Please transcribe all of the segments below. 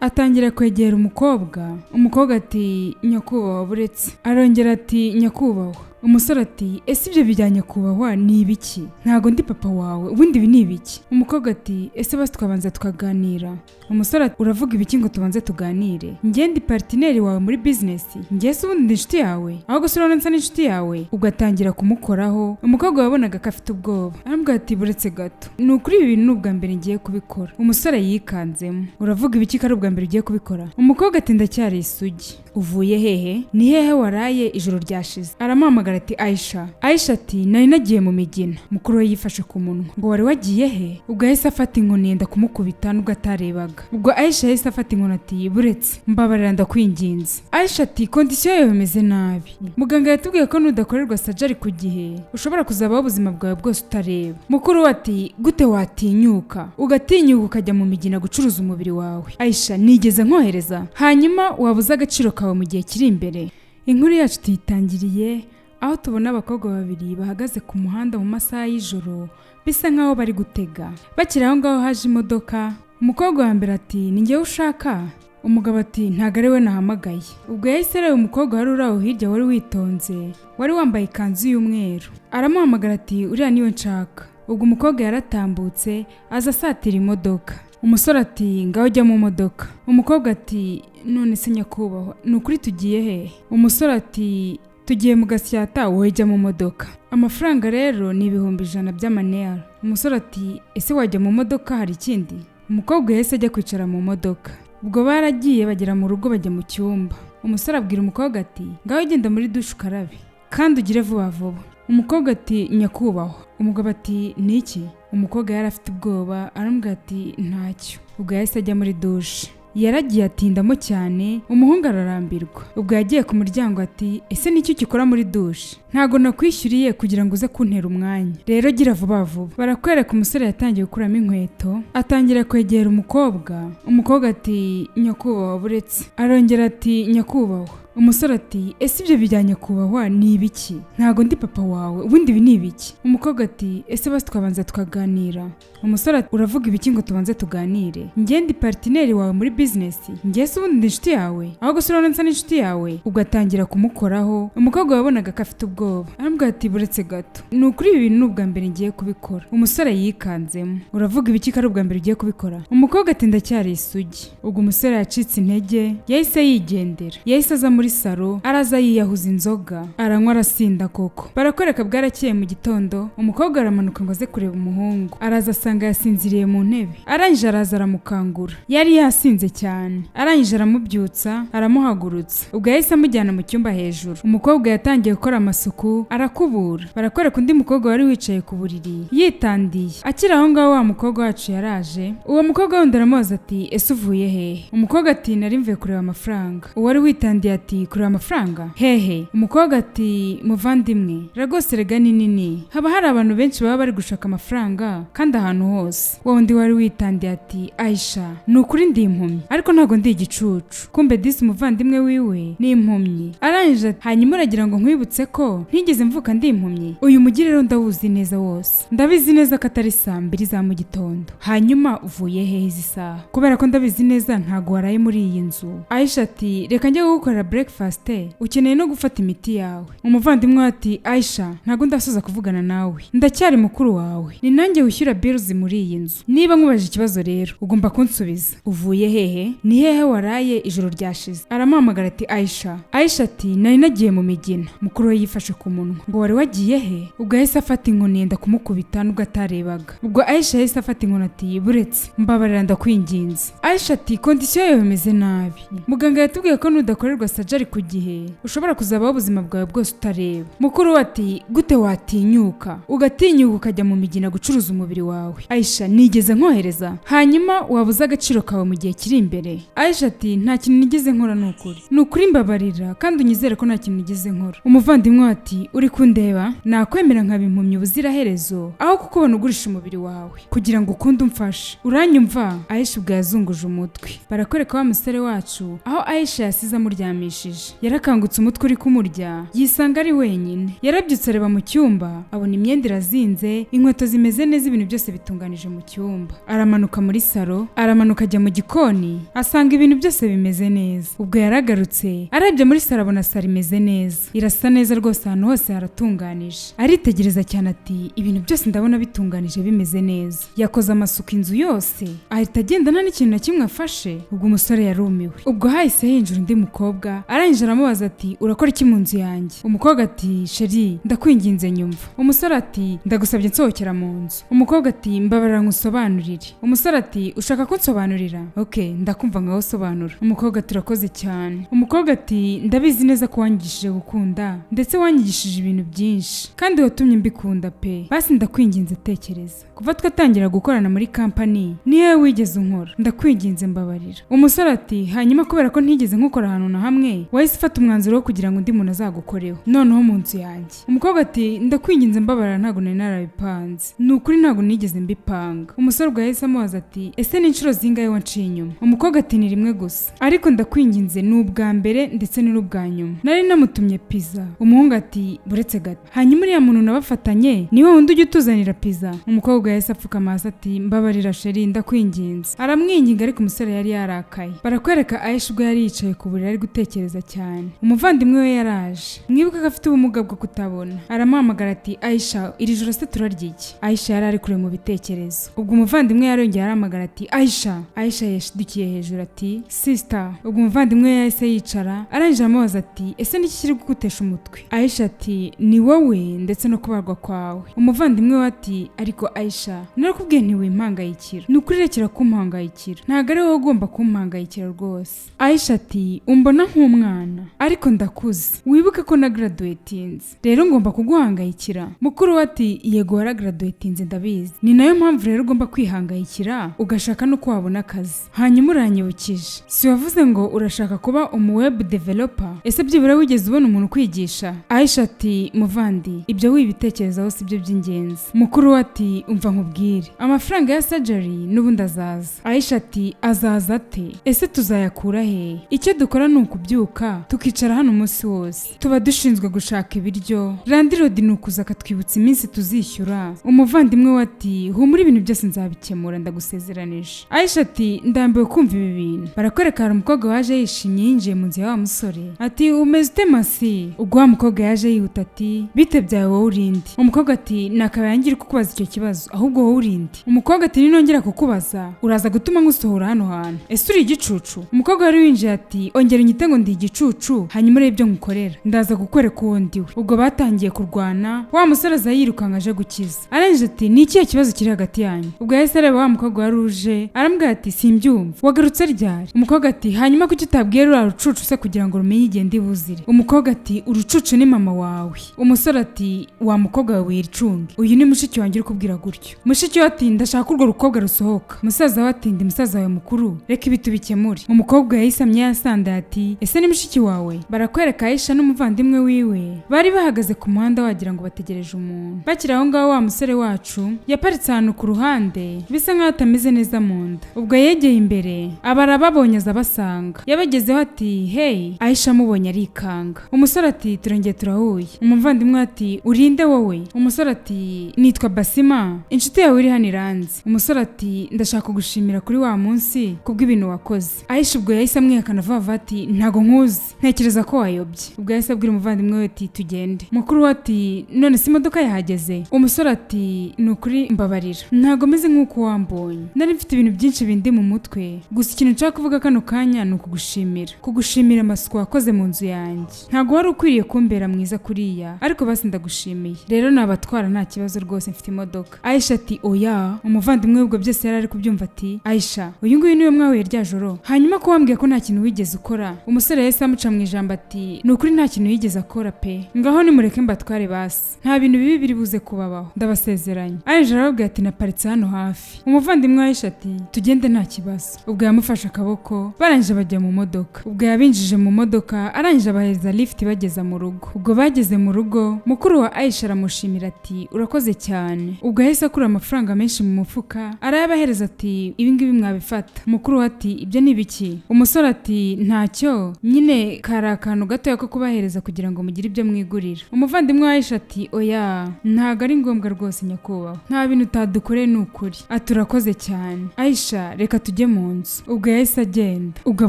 Atangira kwegera umukobwa. Umukobwa ati: "Nyakubahwa, buretse." Arongera ati: "Nyakubahwa." Umusore ati: "Ese ibyo bya nyakubahwa ni ibiki? Ntago ndi papa wawe, ubundi ibi ni ibiki?" Umukobwa ati: "Ese basi twabanza tukaganira?" Umusore ati: "Uravuga ibiki ngo tubanze tuganire? Njye ndi partner wawe muri business? Njye se ubundi ndi inshuti yawe? Ahubwo se urabona nsa n'inshuti yawe?" Ubwo atangira kumukoraho. Umukobwa wabonaga ko afite ubwoba, aramubwira ati: "Buretse gato, ni ukuri ibi bintu ni ubwa mbere ngiye kubikora." Umusore yikanzemo: "Uravuga ibiki ko ari ubwa mbere ugiye kubikora?" Umukobwa ati: "Ndacyari isugi. Uvuye hehe? Ni hehe waraye ijoro ryashize?" Aramuhamagara ati: "Aisha." Aisha ati: "Nari nagiye mu migina." Mukuru we yifashe ku munwa ngo: "Wari wagiye he?" Ubwo yahise afata inkoni yenda kumukubita nubwo atarebaga. Ubwo Aisha yahise afata inkoni ati: "Buretse, mbabarira, ndakwinginze." Aisha ati: "Condition yawe imeze nabi. Muganga yatubwiye ko nudakorerwa surgery ku gihe ushobora kuzabaho ubuzima bwawe bwose utareba." Mukuru we ati: "Gute watinyuka, ugatinyuka ukajya mu migina gucuruza umubiri wawe? Aisha, nigeze nkohereza? Hanyuma wabuze agaciro kawe mu gihe kiri imbere." Inkuru yacu tuyitangiriye aho tubona abakobwa babiri bahagaze ku muhanda mu masaha y'ijoro, bisa nkaho bari gutega. Bakiri aho ngaho haje imodoka. Umukobwa wa mbere ati: "Ni njyewe ushaka?" Umugabo ati: "Ntabwo ari we nahamagaye." Ubwo yahise areba umukobwa wari uri aho hirya, wari witonze, wari wambaye ikanzu y'umweru, aramuhamagara ati: "Uriya niwe nshaka." Ubwo umukobwa yaratambutse, aza asatira imodoka. Umusore ati: "Ngaho jya mu modoka." Umukobwa ati: "None se nyakubahwa, ni ukuri tugiye hehe?" Umusore ati: "Tugiye mu Gasyata, wowe jya mu modoka. Amafaranga rero ni 100,000 by'amaneyara." Umusore ati: "Ese wajya mu modoka, hari ikindi?" Umukobwa yahise ajya kwicara mu modoka. Ubwo baragiye, bagera mu rugo, bajya mu cyumba. Umusore abwira umukobwa ati: "Ngaho genda muri douche ukarabe kandi ugire vuba vuba." Umukobwa ati: "Nyakubahwa." Umugabo ati: "Ni iki?" Umukobwa yari afite ubwoba, aramubwira ati: "Ntacyo." Ubwo yahise ajya muri douche. Yaragiye atindamo cyane, umuhungu ararambirwa. Ubwo yagiye ku muryango ati: "Ese nicyo ugikora muri douche? Ntabwo nakwishyuriye kugira ngo uze kuntera umwanya. Rero gira vuba vuba." Barakwereka umusore yatangiye gukuramo inkweto, atangira kwegera umukobwa. Umukobwa ati: "Nyakubahwa, buretse." Arongera ati: "Nyakubahwa." Umusore ati: "Ese ibyo bya nyakubahwa ni ibiki? Ntabwo ndi papa wawe, ubundi ibi ni ibiki?" Umukobwa ati: "Ese basi twabanza tukaganira?" Umusore ati: "Uravuga ibiki ngo tubanze tuganire? Njye ndi partner wawe muri business? Njye se ubundi ndi inshuti yawe? Ahubwo se urabona nsa n'inshuti yawe?" Ubwo atangira kumukoraho. Umukobwa wabonaga ko afite ubwoba, aramubwira ati: "Buretse gato, ni ukuri ibi bintu ni ubwa mbere ngiye kubikora." Umusore yikanzemo: "Uravuga ibiki ko ari ubwa mbere ugiye kubikora?" Umukobwa ati: "Ndacyari isugi." Ubwo umusore yacitse intege, yahise yigendera. Yahise aza muri salon, araza yiyahuza inzoga, aranywa, arasinda koko. Barakwereka bwarakeye mu gitondo, umukobwa aramanuka ngo aze kureba umuhungu. Araza asanga yasinziriye mu ntebe. Arangije araza aramukangura, yari yasinze cyane. Arangije aramubyutsa, aramuhagurutsa. Ubwo yahise amujyana mu cyumba hejuru. Umukobwa yatangiye gukora amasuku, arakubura. Barakwereka undi mukobwa wari wicaye ku buriri yitandiye. Akiri aho ngaho, wa mukobwa wacu yaraje. Uwo mukobwa wundi aramubaza ati: "Ese uvuye hehe?" Umukobwa ati: "Nari mvuye kureba amafaranga." Uwari witandiye ati: "Kureba amafaranga hehe?" Umukobwa ati: "Muvandimwe, rwose rega ni nini, haba hari abantu benshi baba bari gushaka amafaranga kandi ahantu hose." Wa wundi wari witandiye ati: "Aisha, ni ukuri ndi impumyi ariko ntabwo ndi igicucu." Kumbe disi umuvandimwe wiwe ni impumyi. Arangije ati: "Hanyuma uragira ngo nkwibutse ko ntigeze mvuka ndi impumyi? Uyu mujyi rero ndawuzi neza wose, ndabizi neza ko atari saa 2 za mu gitondo. Hanyuma uvuye hehe izi saha? Kubera ko ndabizi neza ntabwo waraye muri iyi nzu." Aisha ati: "Reka njye kugukorera breakfast, ukeneye no gufata imiti yawe." Umuvandimwe we ati: "Aisha, ntabwo ndasoza kuvugana nawe, ndacyari mukuru wawe, ni nanjye wishyura bills muri iyi nzu. Niba nkubajije ikibazo rero ugomba kunsubiza. Uvuye hehe? Ni hehe waraye ijoro ryashize?" Aramuhamagara ati: "Aisha." Aisha ati: "Nari nagiye mu migina." Mukuru we yifashe ku munwa ngo: "Wari wagiye he?" Ubwo yahise afata inkoni yenda kumukubita nubwo atarebaga. Ubwo Aisha yahise afata inkoni ati: "Buretse, mbabarira, ndakwinginze." Aisha ati: "Condition yawe imeze nabi. Muganga yatubwiye ko nudakorerwa surgery ku gihe ushobora kuzabaho ubuzima bwawe bwose utareba." Mukuru we ati: "Gute watinyuka, ugatinyuka ukajya mu migina gucuruza umubiri wawe? Aisha, nigeze nkohereza? Hanyuma wabuze agaciro kawe mu gihe kiri imbere." Aisha ati: "Nta kintu nigeze nkora, ni ukuri, ni ukuri, mbabarira kandi unyizere ko nta kintu nigeze nkora." Umuvandimwe we ati: "Uri kundeba? Nakwemera nkaba impumyi ubuziraherezo aho kukubona ugurisha umubiri wawe kugira ngo ukunde umfashe. Uranyumva?" Aisha ubwo yazunguje umutwe. Barakwereka wa musore wacu aho Aisha yasize amuryamishije. Yamwigishije. Yarakangutse, umutwe uri kumurya, yisanga ari wenyine. Yarabyutse, areba mu cyumba, abona imyenda irazinze, inkweto zimeze neza, ibintu byose bitunganije mu cyumba. Aramanuka muri salo, aramanuka ajya mu gikoni, asanga ibintu byose bimeze neza. Ubwo yaragarutse, arebye muri salo, abona salo imeze neza, irasa neza rwose, ahantu hose haratunganije. Aritegereza cyane ati: "Ibintu byose ndabona bitunganije, bimeze neza." Yakoze amasuku inzu yose, ahita agenda nta n'ikintu na kimwe afashe. Ubwo umusore yarumiwe. Ubwo hahise hinjira undi mukobwa, arangije aramubaza ati: "Urakora iki mu nzu yanjye?" Umukobwa ati: "Chéri, ndakwinginze nyumva." Umusore ati: "Ndagusabye nsohokera mu nzu." Umukobwa ati: "Mbabarira nkusobanurire." Umusore ati: "Ushaka ko nsobanurira? Ok, ndakumva, ngaho sobanura." Umukobwa ati: "Urakoze cyane." Umukobwa ati: "Ndabizi neza ko wanyigishije gukunda, ndetse wanyigishije ibintu byinshi kandi watumye mbikunda pe. Basi ndakwinginze, tekereza kuva twatangira gukorana muri kampani, niyo wigeze unkora? Ndakwinginze mbabarira." Umusore ati: "Hanyuma kubera ko ntigeze nkukora ahantu na hamwe, wahise ufata umwanzuro wo kugira ngo undi muntu azagukoreho noneho mu nzu yanjye?" Umukobwa ati: "Ndakwinginze mbabarira, ntabwo nari narabipanze, ni ukuri ntabwo nigeze mbipanga." Umusore ubwo yahise amubaza ati: "Ese ni inshuro zingahe wanciye inyuma?" Umukobwa ati: "Ni rimwe gusa, ariko ndakwinginze, ni ubwa mbere ndetse ni n'ubwa nyuma. Nari namutumye pizza." Umuhungu ati: "Buretse gato, hanyuma uriya muntu nabafatanye ni wa wundi ujya utuzanira pizza?" Umukobwa yahise apfukama hasi ati: "Mbabarira chéri, ndakwinginze." Aramwinginga, ariko umusore yari yarakaye. Barakwereka Aisha ubwo yari yicaye ku buriri ari gutekereza cyane. Umuvandimwe we yaraje, mwibuke ko afite ubumuga bwo kutabona. Aramuhamagara ati: "Aisha, iri joro se turarya iki?" Aisha yari ari kure mu bitekerezo. Ubwo umuvandimwe yarongeye arahamagara ati: "Aisha." Aisha yashidukiye hejuru ati: "Sister." Ubwo umuvandimwe we yahise yicara, arangije aramubaza ati: "Ese niki kiri kugutesha umutwe?" Aisha ati: "Ni wowe ndetse no kubarwa kwawe." Umuvandimwe we ati: "Ariko Aisha, narakubwiye ntiwimpangayikira, ni ukuri rekera kumpangayikira, ntabwo ari wowe ugomba kumpangayikira rwose." Aisha ati: "Umbona nk'umwana ariko ndakuze, wibuke ko na graduatinze, rero ngomba kuguhangayikira." Mukuru we ati: "Yego, waragraduatinze ndabizi, ni nayo mpamvu rero ugomba kwihangayikira ugashaka n'uko wabona akazi. Hanyuma uranyibukije, si wavuze ngo urashaka kuba umu web developer? Ese byibura wigeze ubona umuntu ukwigisha?" Aisha ati: "Muvandi, ibyo wibitekerezaho si byo by'ingenzi." Mukuru we ati: "Umva nkubwire, amafaranga ya surgery n'ubundi azaza." Aisha ati: "Azaza ate? Ese tuzayakura hehe? Icyo dukora ni ukubyuka tukicara hano umunsi wose, tuba dushinzwe gushaka ibiryo, landlord ni ukuza akatwibutsa iminsi tuzishyura." Umuvandimwe we ati: "Humura, ibintu byose nzabikemura, ndagusezeranije." Aisha ati: "Ndambiwe kumva ibi bintu." Barakwereka hari umukobwa waje yishimye, yinjiye mu nzu ya wa musore ati: "Umeze ute masi?" Ubwo wa mukobwa yaje yihuta ati: "Bite byawe, wowe urinde?" Umukobwa ati: "Nakabaye ngira kukubaza icyo kibazo, ahubwo wowe urinde?" Umukobwa ati: "Ninongera kukubaza uraza gutuma nkusohora hano hantu. Ese uri igicucu?" Umukobwa wari winjiye ati: "Ongera unyite ngo ndi igicucu, hanyuma urebe ibyo nkukorera, ndaza kukwereka uwo ndiwe." Ubwo batangiye kurwana, wa musore aza yirukanka aje gukiza. Arangije ati: "Ni ikihe kibazo kiri hagati yanyu?" Ubwo yahise areba wa mukobwa wari uje, aramubwira ati: "Simbyumva, wagarutse ryari?" Umukobwa ati: "Hanyuma kuki utabwiye ruriya rucucu se kugira ngo rumenye igihe ndi buzire?" Umukobwa ati: "Urucucu ni mama wawe." Umusore ati: "Wa mukobwa wawe wiricunge, uyu ni mushiki wanjye uri kubwira gutyo." Mushiki we ati: "Ndashaka ko urwo rukobwa rusohoka." Musaza we ati: "Ndi musaza wawe mukuru, reka ibi tubikemure." Umukobwa yahisamye yasandaye ati: "Ese ni mushiki wawe?" Barakwereka Aisha n'umuvandimwe wiwe bari bahagaze ku muhanda, wagira ngo bategereje umuntu. Bakiri aho ngaho, wa musore wacu yaparitse ahantu ku ruhande, bisa nkaho atameze neza mu nda. Ubwo yegeye imbere, aba arababonye, aza abasanga. Yabagezeho ati: "Hey." Aisha amubonye arikanga. Umusore ati: "Turongeye turahuye." Umuvandimwe ati: "Urinde wowe?" Umusore ati: "Nitwa Basima, inshuti yawe iri hano iranze." Umusore ati: "Ndashaka kugushimira kuri wa munsi kubw'ibintu wakoze." Aisha ubwo yahise amwihakana vuba vuba ati: "Ntago nkuzi, ntekereza ko wayobye." Ubwo yahise abwira umuvandimwe we ati: "Tugende." Mukuru we ati: "None se imodoka yahageze?" Umusore ati: "Ni ukuri mbabarira, ntago meze nk'uko wambonye, nari mfite ibintu byinshi bindi mu mutwe. Gusa ikintu nshaka kuvuga kano kanya ni ukugushimira amasuku wakoze mu nzu yanjye. Ntago wari ukwiriye kumbera mwiza kuriya, ariko basi ndagushimiye. Rero nabatwara, nta kibazo rwose, mfite imodoka." Aisha ati: "Oya." Umuvandimwe we ubwo byose yari ari kubyumva ati: "Aisha, uyu nguyu niwe mwahuye rya joro? Hanyuma ko wambwiye ko nta kintu wigeze ukora?" Umusore yahise amuca mu ijambo ati: "Ni ukuri nta kintu yigeze akora pe. Ngaho nimureke mbatware basi, nta bintu bibi biri buze kubabaho, ndabasezeranye." Aisha arababwira ati: "Naparitse hano hafi." Umuvandimwe wa Aisha ati: "Tugende, nta kibazo." Ubwo yamufashe akaboko, barangije bajya mu modoka. Ubwo yabinjije mu modoka, arangije abahereza lift bageza mu rugo. Ubwo bageze mu rugo, mukuru wa Aisha aramushimira ati: "Urakoze cyane." Ubwo yahise akura amafaranga menshi mu mufuka, arayabahereza ati: "Ibi ngibi mwabifata." Mukuru we ati: "Ibyo ni ibiki?" Umusore ati: "Ntacyo nyine." Nyine kari akantu gatoya ko kubahereza kugira ngo mugire ibyo mwigurira. Umuvandimwe wa Aisha ati: "Oya, ntabwo ari ngombwa rwose nyakubahwa, nta bintu utadukoreye ni ukuri." Ati: "Urakoze cyane Aisha, reka tujye mu nzu." Ubwo yahise agenda. Ubwo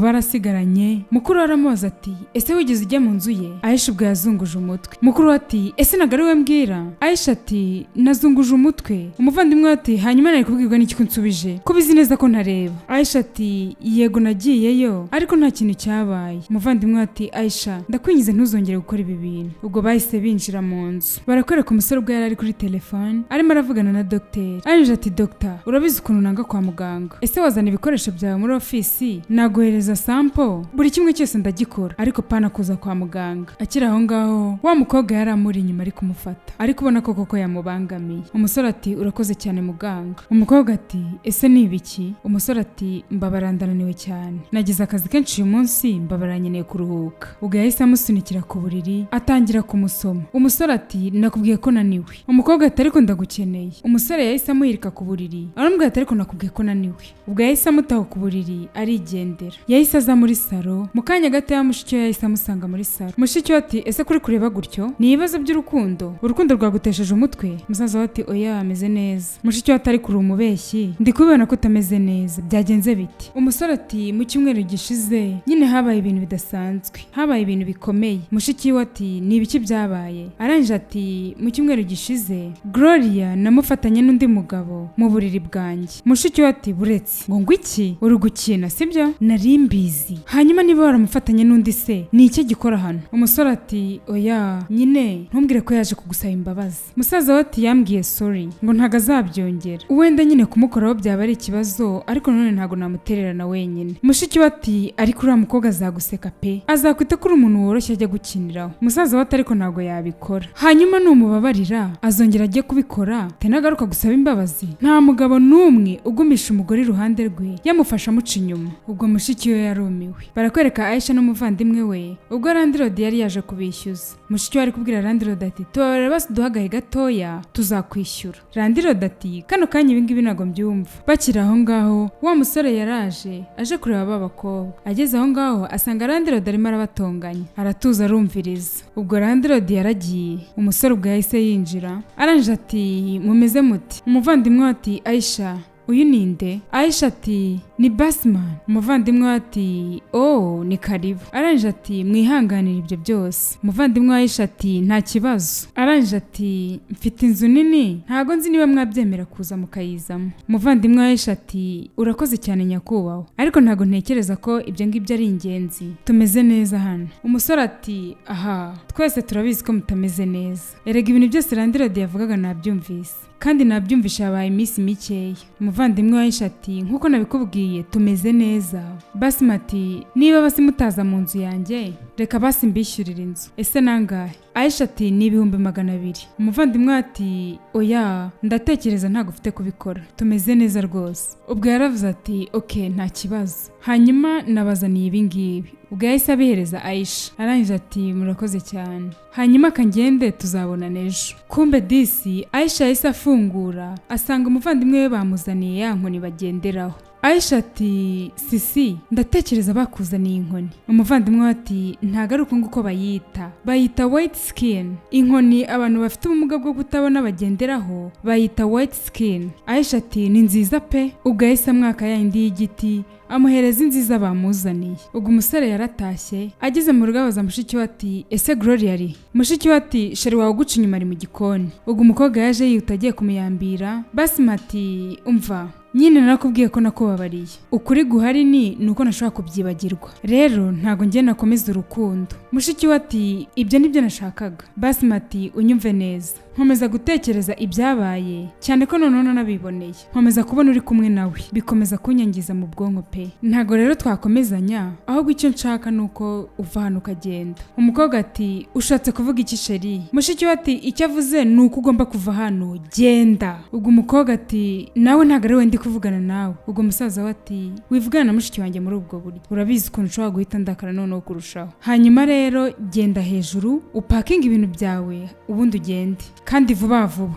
barasigaranye. Mukuru we aramubaza ati: "Ese wigeze ujya mu nzu ye?" Aisha ubwo yazunguje umutwe. Mukuru we ati: "Ese ntabwo ari we mbwira?" Aisha ati: "Nazunguje umutwe." Umuvandimwe we ati: "Hanyuma nari kubwirwa n'iki ko unsubije, ko ubizi neza ko ntareba?" Aisha ati: "Yego, nagiyeyo ariko nta kintu cyabaye." Umuvandimwe we ati: "Aisha, ndakwingize ntuzongere gukora ibi bintu." Ubwo bahise binjira mu nzu. Barakwereka umusore ubwo yari ari kuri telefone arimo aravugana na dogiteri. Arangije ati: "Dogita, urabizi ukuntu nanga kwa muganga. Ese wazana ibikoresho byawe muri ofisi, naguhereza sample, buri kimwe cyose ndagikora, ariko pana kuza kwa muganga." Akiri aho ngaho, wa mukobwa yari amuri inyuma ari kumufata, ariko ubona ko koko yamubangamiye. Umusore ati: "Urakoze cyane muganga." Umukobwa ati: "Ese ni ibiki?" Umusore ati: "Mbabara, ndananiwe cyane, nagize akazi kenshi uyu munsi, mbabara, nkeneye kuruhuka." Ubwo yahise amusunikira ku buriri atangira kumusoma. Umusore ati: "Nakubwiye ko naniwe." Umukobwa ati: "Ariko ndagukeneye." Umusore yahise amuhirika ku buriri, aramubwira ati: "Ariko nakubwiye ko naniwe." Ubwo yahise amutaho ku buriri arigendera. Yahise aza muri salo. Mu kanya gato ya mushiki we yahise amusanga muri salo. Mushiki we ati: "Ese kuri kureba gutyo ni ibibazo by'urukundo? Urukundo rwagutesheje umutwe?" Musaza we ati: "Oya, ameze neza." Mushiki we ati: "Ariko uri umubeshyi, ndi kubibona ko utameze neza, byagenze biti?" Umusore ati: "Mu cyumweru gishize nyine habaye ibintu bidasanzwe, habaye ibintu bikomeye." Mushiki we ati: "Ni ibiki byabaye?" Arangije ati: "Mu cyumweru gishize Gloria namufatanye n'undi mugabo mu buriri bwanjye." Mushiki we ati: "Buretse, ngo iki? Uri gukina, sibyo? Nari mbizi. Hanyuma niba waramufatanye n'undi se, ni iki gikora hano?" Umusore ati: "Oya nyine, ntumbwire ko yaje kugusaba imbabazi." Musaza we ati: "Yambwiye sorry, ngo ntago azabyongera. Wenda nyine kumukoraho byaba ari ikibazo, ariko nanone ntago namutererana wenyine." Mushiki we ati: "Ariko uriya mukobwa azaguseka pe, azakwita ko uri umuntu woroshye ajya gukiniraho." Musaza we ati: "Ariko ntago yabikora. Hanyuma numubabarira azongera ajye kubikora tenagaruka gusaba imbabazi. Nta mugabo n'umwe ugumisha umugore iruhande rwe yamufasha amuca inyuma." Ubwo mushiki we yarumiwe. Barakwereka Aisha n'umuvandimwe we ubwo landlord yari yaje kubishyuza. Mushiki we ari kubwira landlord ati: "Tubabarira basi duhagaye gatoya, tuzakwishyura." Landlord ati: "Kano kanya ibingibi ntabwo mbyumva." Bakiri aho ngaho, wa musore yaraje aje kureba ba bakobwa. Ageze aho ngaho asanga landlord arimo arabatonganya, aratuza arumviriza. Ubwo landlord yaragiye, umusore ubwo yahise yinjira. Arangije ati: "Mumeze muti?" Umuvandimwe we ati: "Aisha, uyu ni nde?" Aisha ati: "Ni Basman." Umuvandimwe we ati: "Oh, ni karibu." Arangije ati: "Mwihanganire ibyo byose." Umuvandimwe wa Aisha ati: "Nta kibazo." Arangije ati: "Mfite inzu nini, ntago nzi niba mwabyemera kuza mukayizamo." Umuvandimwe wa Aisha ati: "Urakoze cyane nyakubahwa, ariko ntago ntekereza ko ibyo ngibyo ari ingenzi, tumeze neza hano." Umusore ati: "Aha twese turabizi ko mutameze neza. Erega ibintu byose landlord yavugaga nabyumvise, kandi nabyumvishe habaye iminsi mikeya." Umuvandimwe wa Aisha ati: "Nkuko nabikubwiye, tumeze neza." Basima ati: "Niba basi mutaza mu nzu yanjye, reka basi mbishyurire inzu. Ese nangahe?" Aisha ati: "Ni 200,000." Umuvandimwe we ati: "Oya, ndatekereza ntabwo ufite kubikora, tumeze neza rwose." Ubwo yaravuze ati: "Ok, nta kibazo, hanyuma nabazaniye ibi ngibi." Ubwo yahise abihereza Aisha. Arangije ati: "Murakoze cyane, hanyuma kangende, tuzabonana ejo." Kumbe disi Aisha yahise afungura asanga umuvandimwe we bamuzaniye ya nkoni bagenderaho. Aisha ati: "Sisi, ndatekereza bakuzaniye inkoni." Umuvandimwe we ati: "Ntago ari uko nguko bayita, bayita white skin. Inkoni abantu bafite ubumuga bwo kutabona bagenderaho bayita white skin." Aisha ati: "Ni nziza pe." Ubwo yahise amwaka ya yindi y'igiti, amuhereza inziza bamuzaniye. Ubwo umusore yaratashye. Ageze mu rugo abaza mushiki we ati: "Ese Gloria ari?" Mushiki we ati: "Chéri wawe uguca inyuma ari mu gikoni." Ubwo umukobwa yaje yihuta agiye kumuyambira. Basima ati: "Umva nyine, narakubwiye ko nakubabariye. Ukuri guhari ni uko nashobora kubyibagirwa, rero ntabwo ngiye nakomeza urukundo." Mushiki we ati: "Ibyo nibyo nashakaga." Basima ati: "Unyumve neza, nkomeza gutekereza ibyabaye cyane ko noneho nanabiboneye, nkomeza kubona uri kumwe nawe, bikomeza kunyangiza mu bwonko pe. Ntabwo rero twakomezanya, ahubwo icyo nshaka ni uko uva hano ukagenda." Umukobwa ati: "Ushatse kuvuga iki, chéri?" Mushiki we ati: "Icyo avuze ni uko ugomba kuva hano, genda." Ubwo umukobwa ati: "Nawe ntabwo ari we ndi kuvugana nawe." Ubwo musaza we ati: "Wivugana na mushiki wanjye muri ubwo buryo, urabizi ukuntu ushobora guhita ndakara noneho kurushaho. Hanyuma rero genda hejuru upakinge ibintu byawe, ubundi ugende kandi vuba vuba,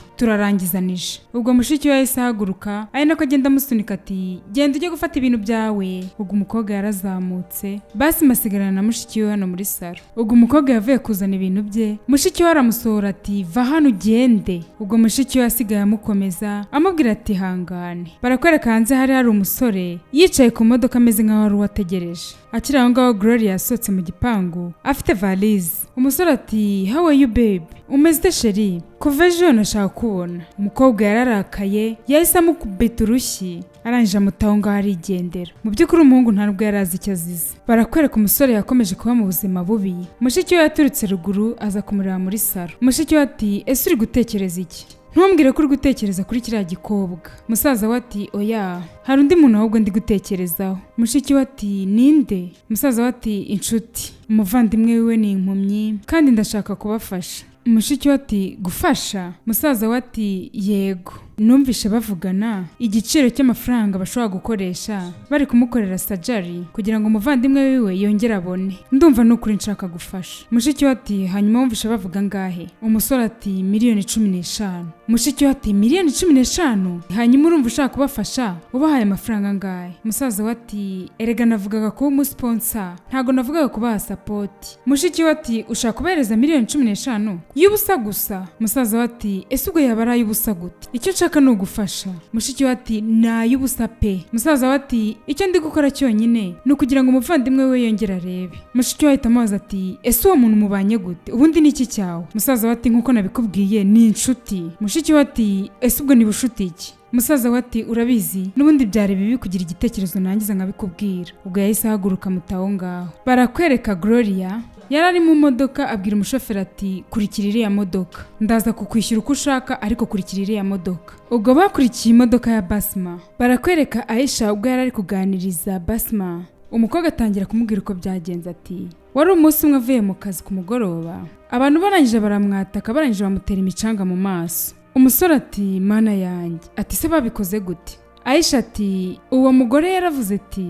turarangizanije." Ubwo mushiki we yahise ahaguruka, ari nako agenda amusunika ati: "Genda ujye gufata ibintu byawe." ibyawe. Ubwo umukobwa yarazamutse, Basima asigarana na mushiki we hano muri salo. Ubwo umukobwa yavuye kuzana ibintu bye, mushiki we aramusohora ati: "Va hano ugende." Ubwo mushiki we asigaye amukomeza, amubwira ati: "Hangane." Barakwereka hanze hari umusore yicaye ku modoka, ameze nk'aho ari uwo ategereje. Akiri aho ngaho, Gloria yasohotse mu gipangu afite valise. Umusore ati: "How are you, babe? Umeze ute, chérie? Kuva ejo nashaka kubona." Umukobwa yararakaye, yahise amukubita urushyi, arangije amutaho ngaho arigendera. Mu by'ukuri umuhungu ntabwo yari azi icyo azize. Barakwereka umusore yakomeje kuba mu buzima bubi. Mushiki we yaturutse ruguru aza kumureba muri salo. Mushiki we ati: "Ese uri gutekereza iki? Ntumbwire ko uri gutekereza kuri kiriya gikobwa." Musaza we ati: "Oya, hari undi muntu ahubwo ndi gutekerezaho." Mushiki we ati: "Ninde?" Musaza we ati: "Inshuti, umuvandimwe wiwe ni impumyi kandi ndashaka kubafasha." Mushiki we ati: "Gufasha?" Musaza we ati: "Yego, numvishe bavugana igiciro cy'amafaranga bashobora gukoresha bari kumukorera surgery kugira ngo umuvandimwe wiwe yongere abone. Ndumva ni ukuri nshaka gufasha." Mushiki we ati: "Hanyuma wumvishe bavuga ngahe?" Umusore ati: "Miliyoni 15." Mushiki we ati: "Miliyoni 15? Hanyuma urumva ushaka kubafasha ubahaye amafaranga angahe?" Musaza we ati: "Erega navugaga kuba umusponsor, ntabwo navugaga kubaha support." Mushiki we ati: "Ushaka kubahereza miliyoni 15 y'ubusa gusa?" Musaza we ati: "Ese ubwo yaba ari ay'ubusa gute? Icyo nshaka ni ugufasha." Mushiki we ati: "Ni ay'ubusa pe." Musaza we ati: "Icyo ndi gukora cyonyine ni ukugira ngo umuvandimwe we yongere arebe." Mushiki we ahita amubaza ati: "Ese uwo muntu mubanye gute? Ubundi ni iki cyawe?" Musaza we ati: "Nk'uko nabikubwiye, ni inshuti." Mushiki we ati: "Ese ubwo ni bushuti iki?" Musaza we ati: "Urabizi, n'ubundi byari bibi kugira igitekerezo nangiza nkabikubwira." Ubwo yahise ahaguruka mutaho ngaho. Barakwereka Gloria yari ari mu modoka, abwira umushoferi ati: "Kurikira iriya modoka, ndaza kukwishyura uko ushaka, ariko kurikira iriya modoka." Ubwo bakurikiye imodoka ya Basma. Barakwereka Aisha ubwo yari ari kuganiriza Basma. Umukobwa atangira kumubwira uko byagenze, ati: "Wari umunsi umwe avuye mu kazi ku mugoroba, abantu barangije baramwataka, barangije bamutera imicanga mu maso." Umusore ati: "Mana yanjye!" Ati: "Se babikoze gute?" Aisha ati: "Uwo mugore yaravuze ati: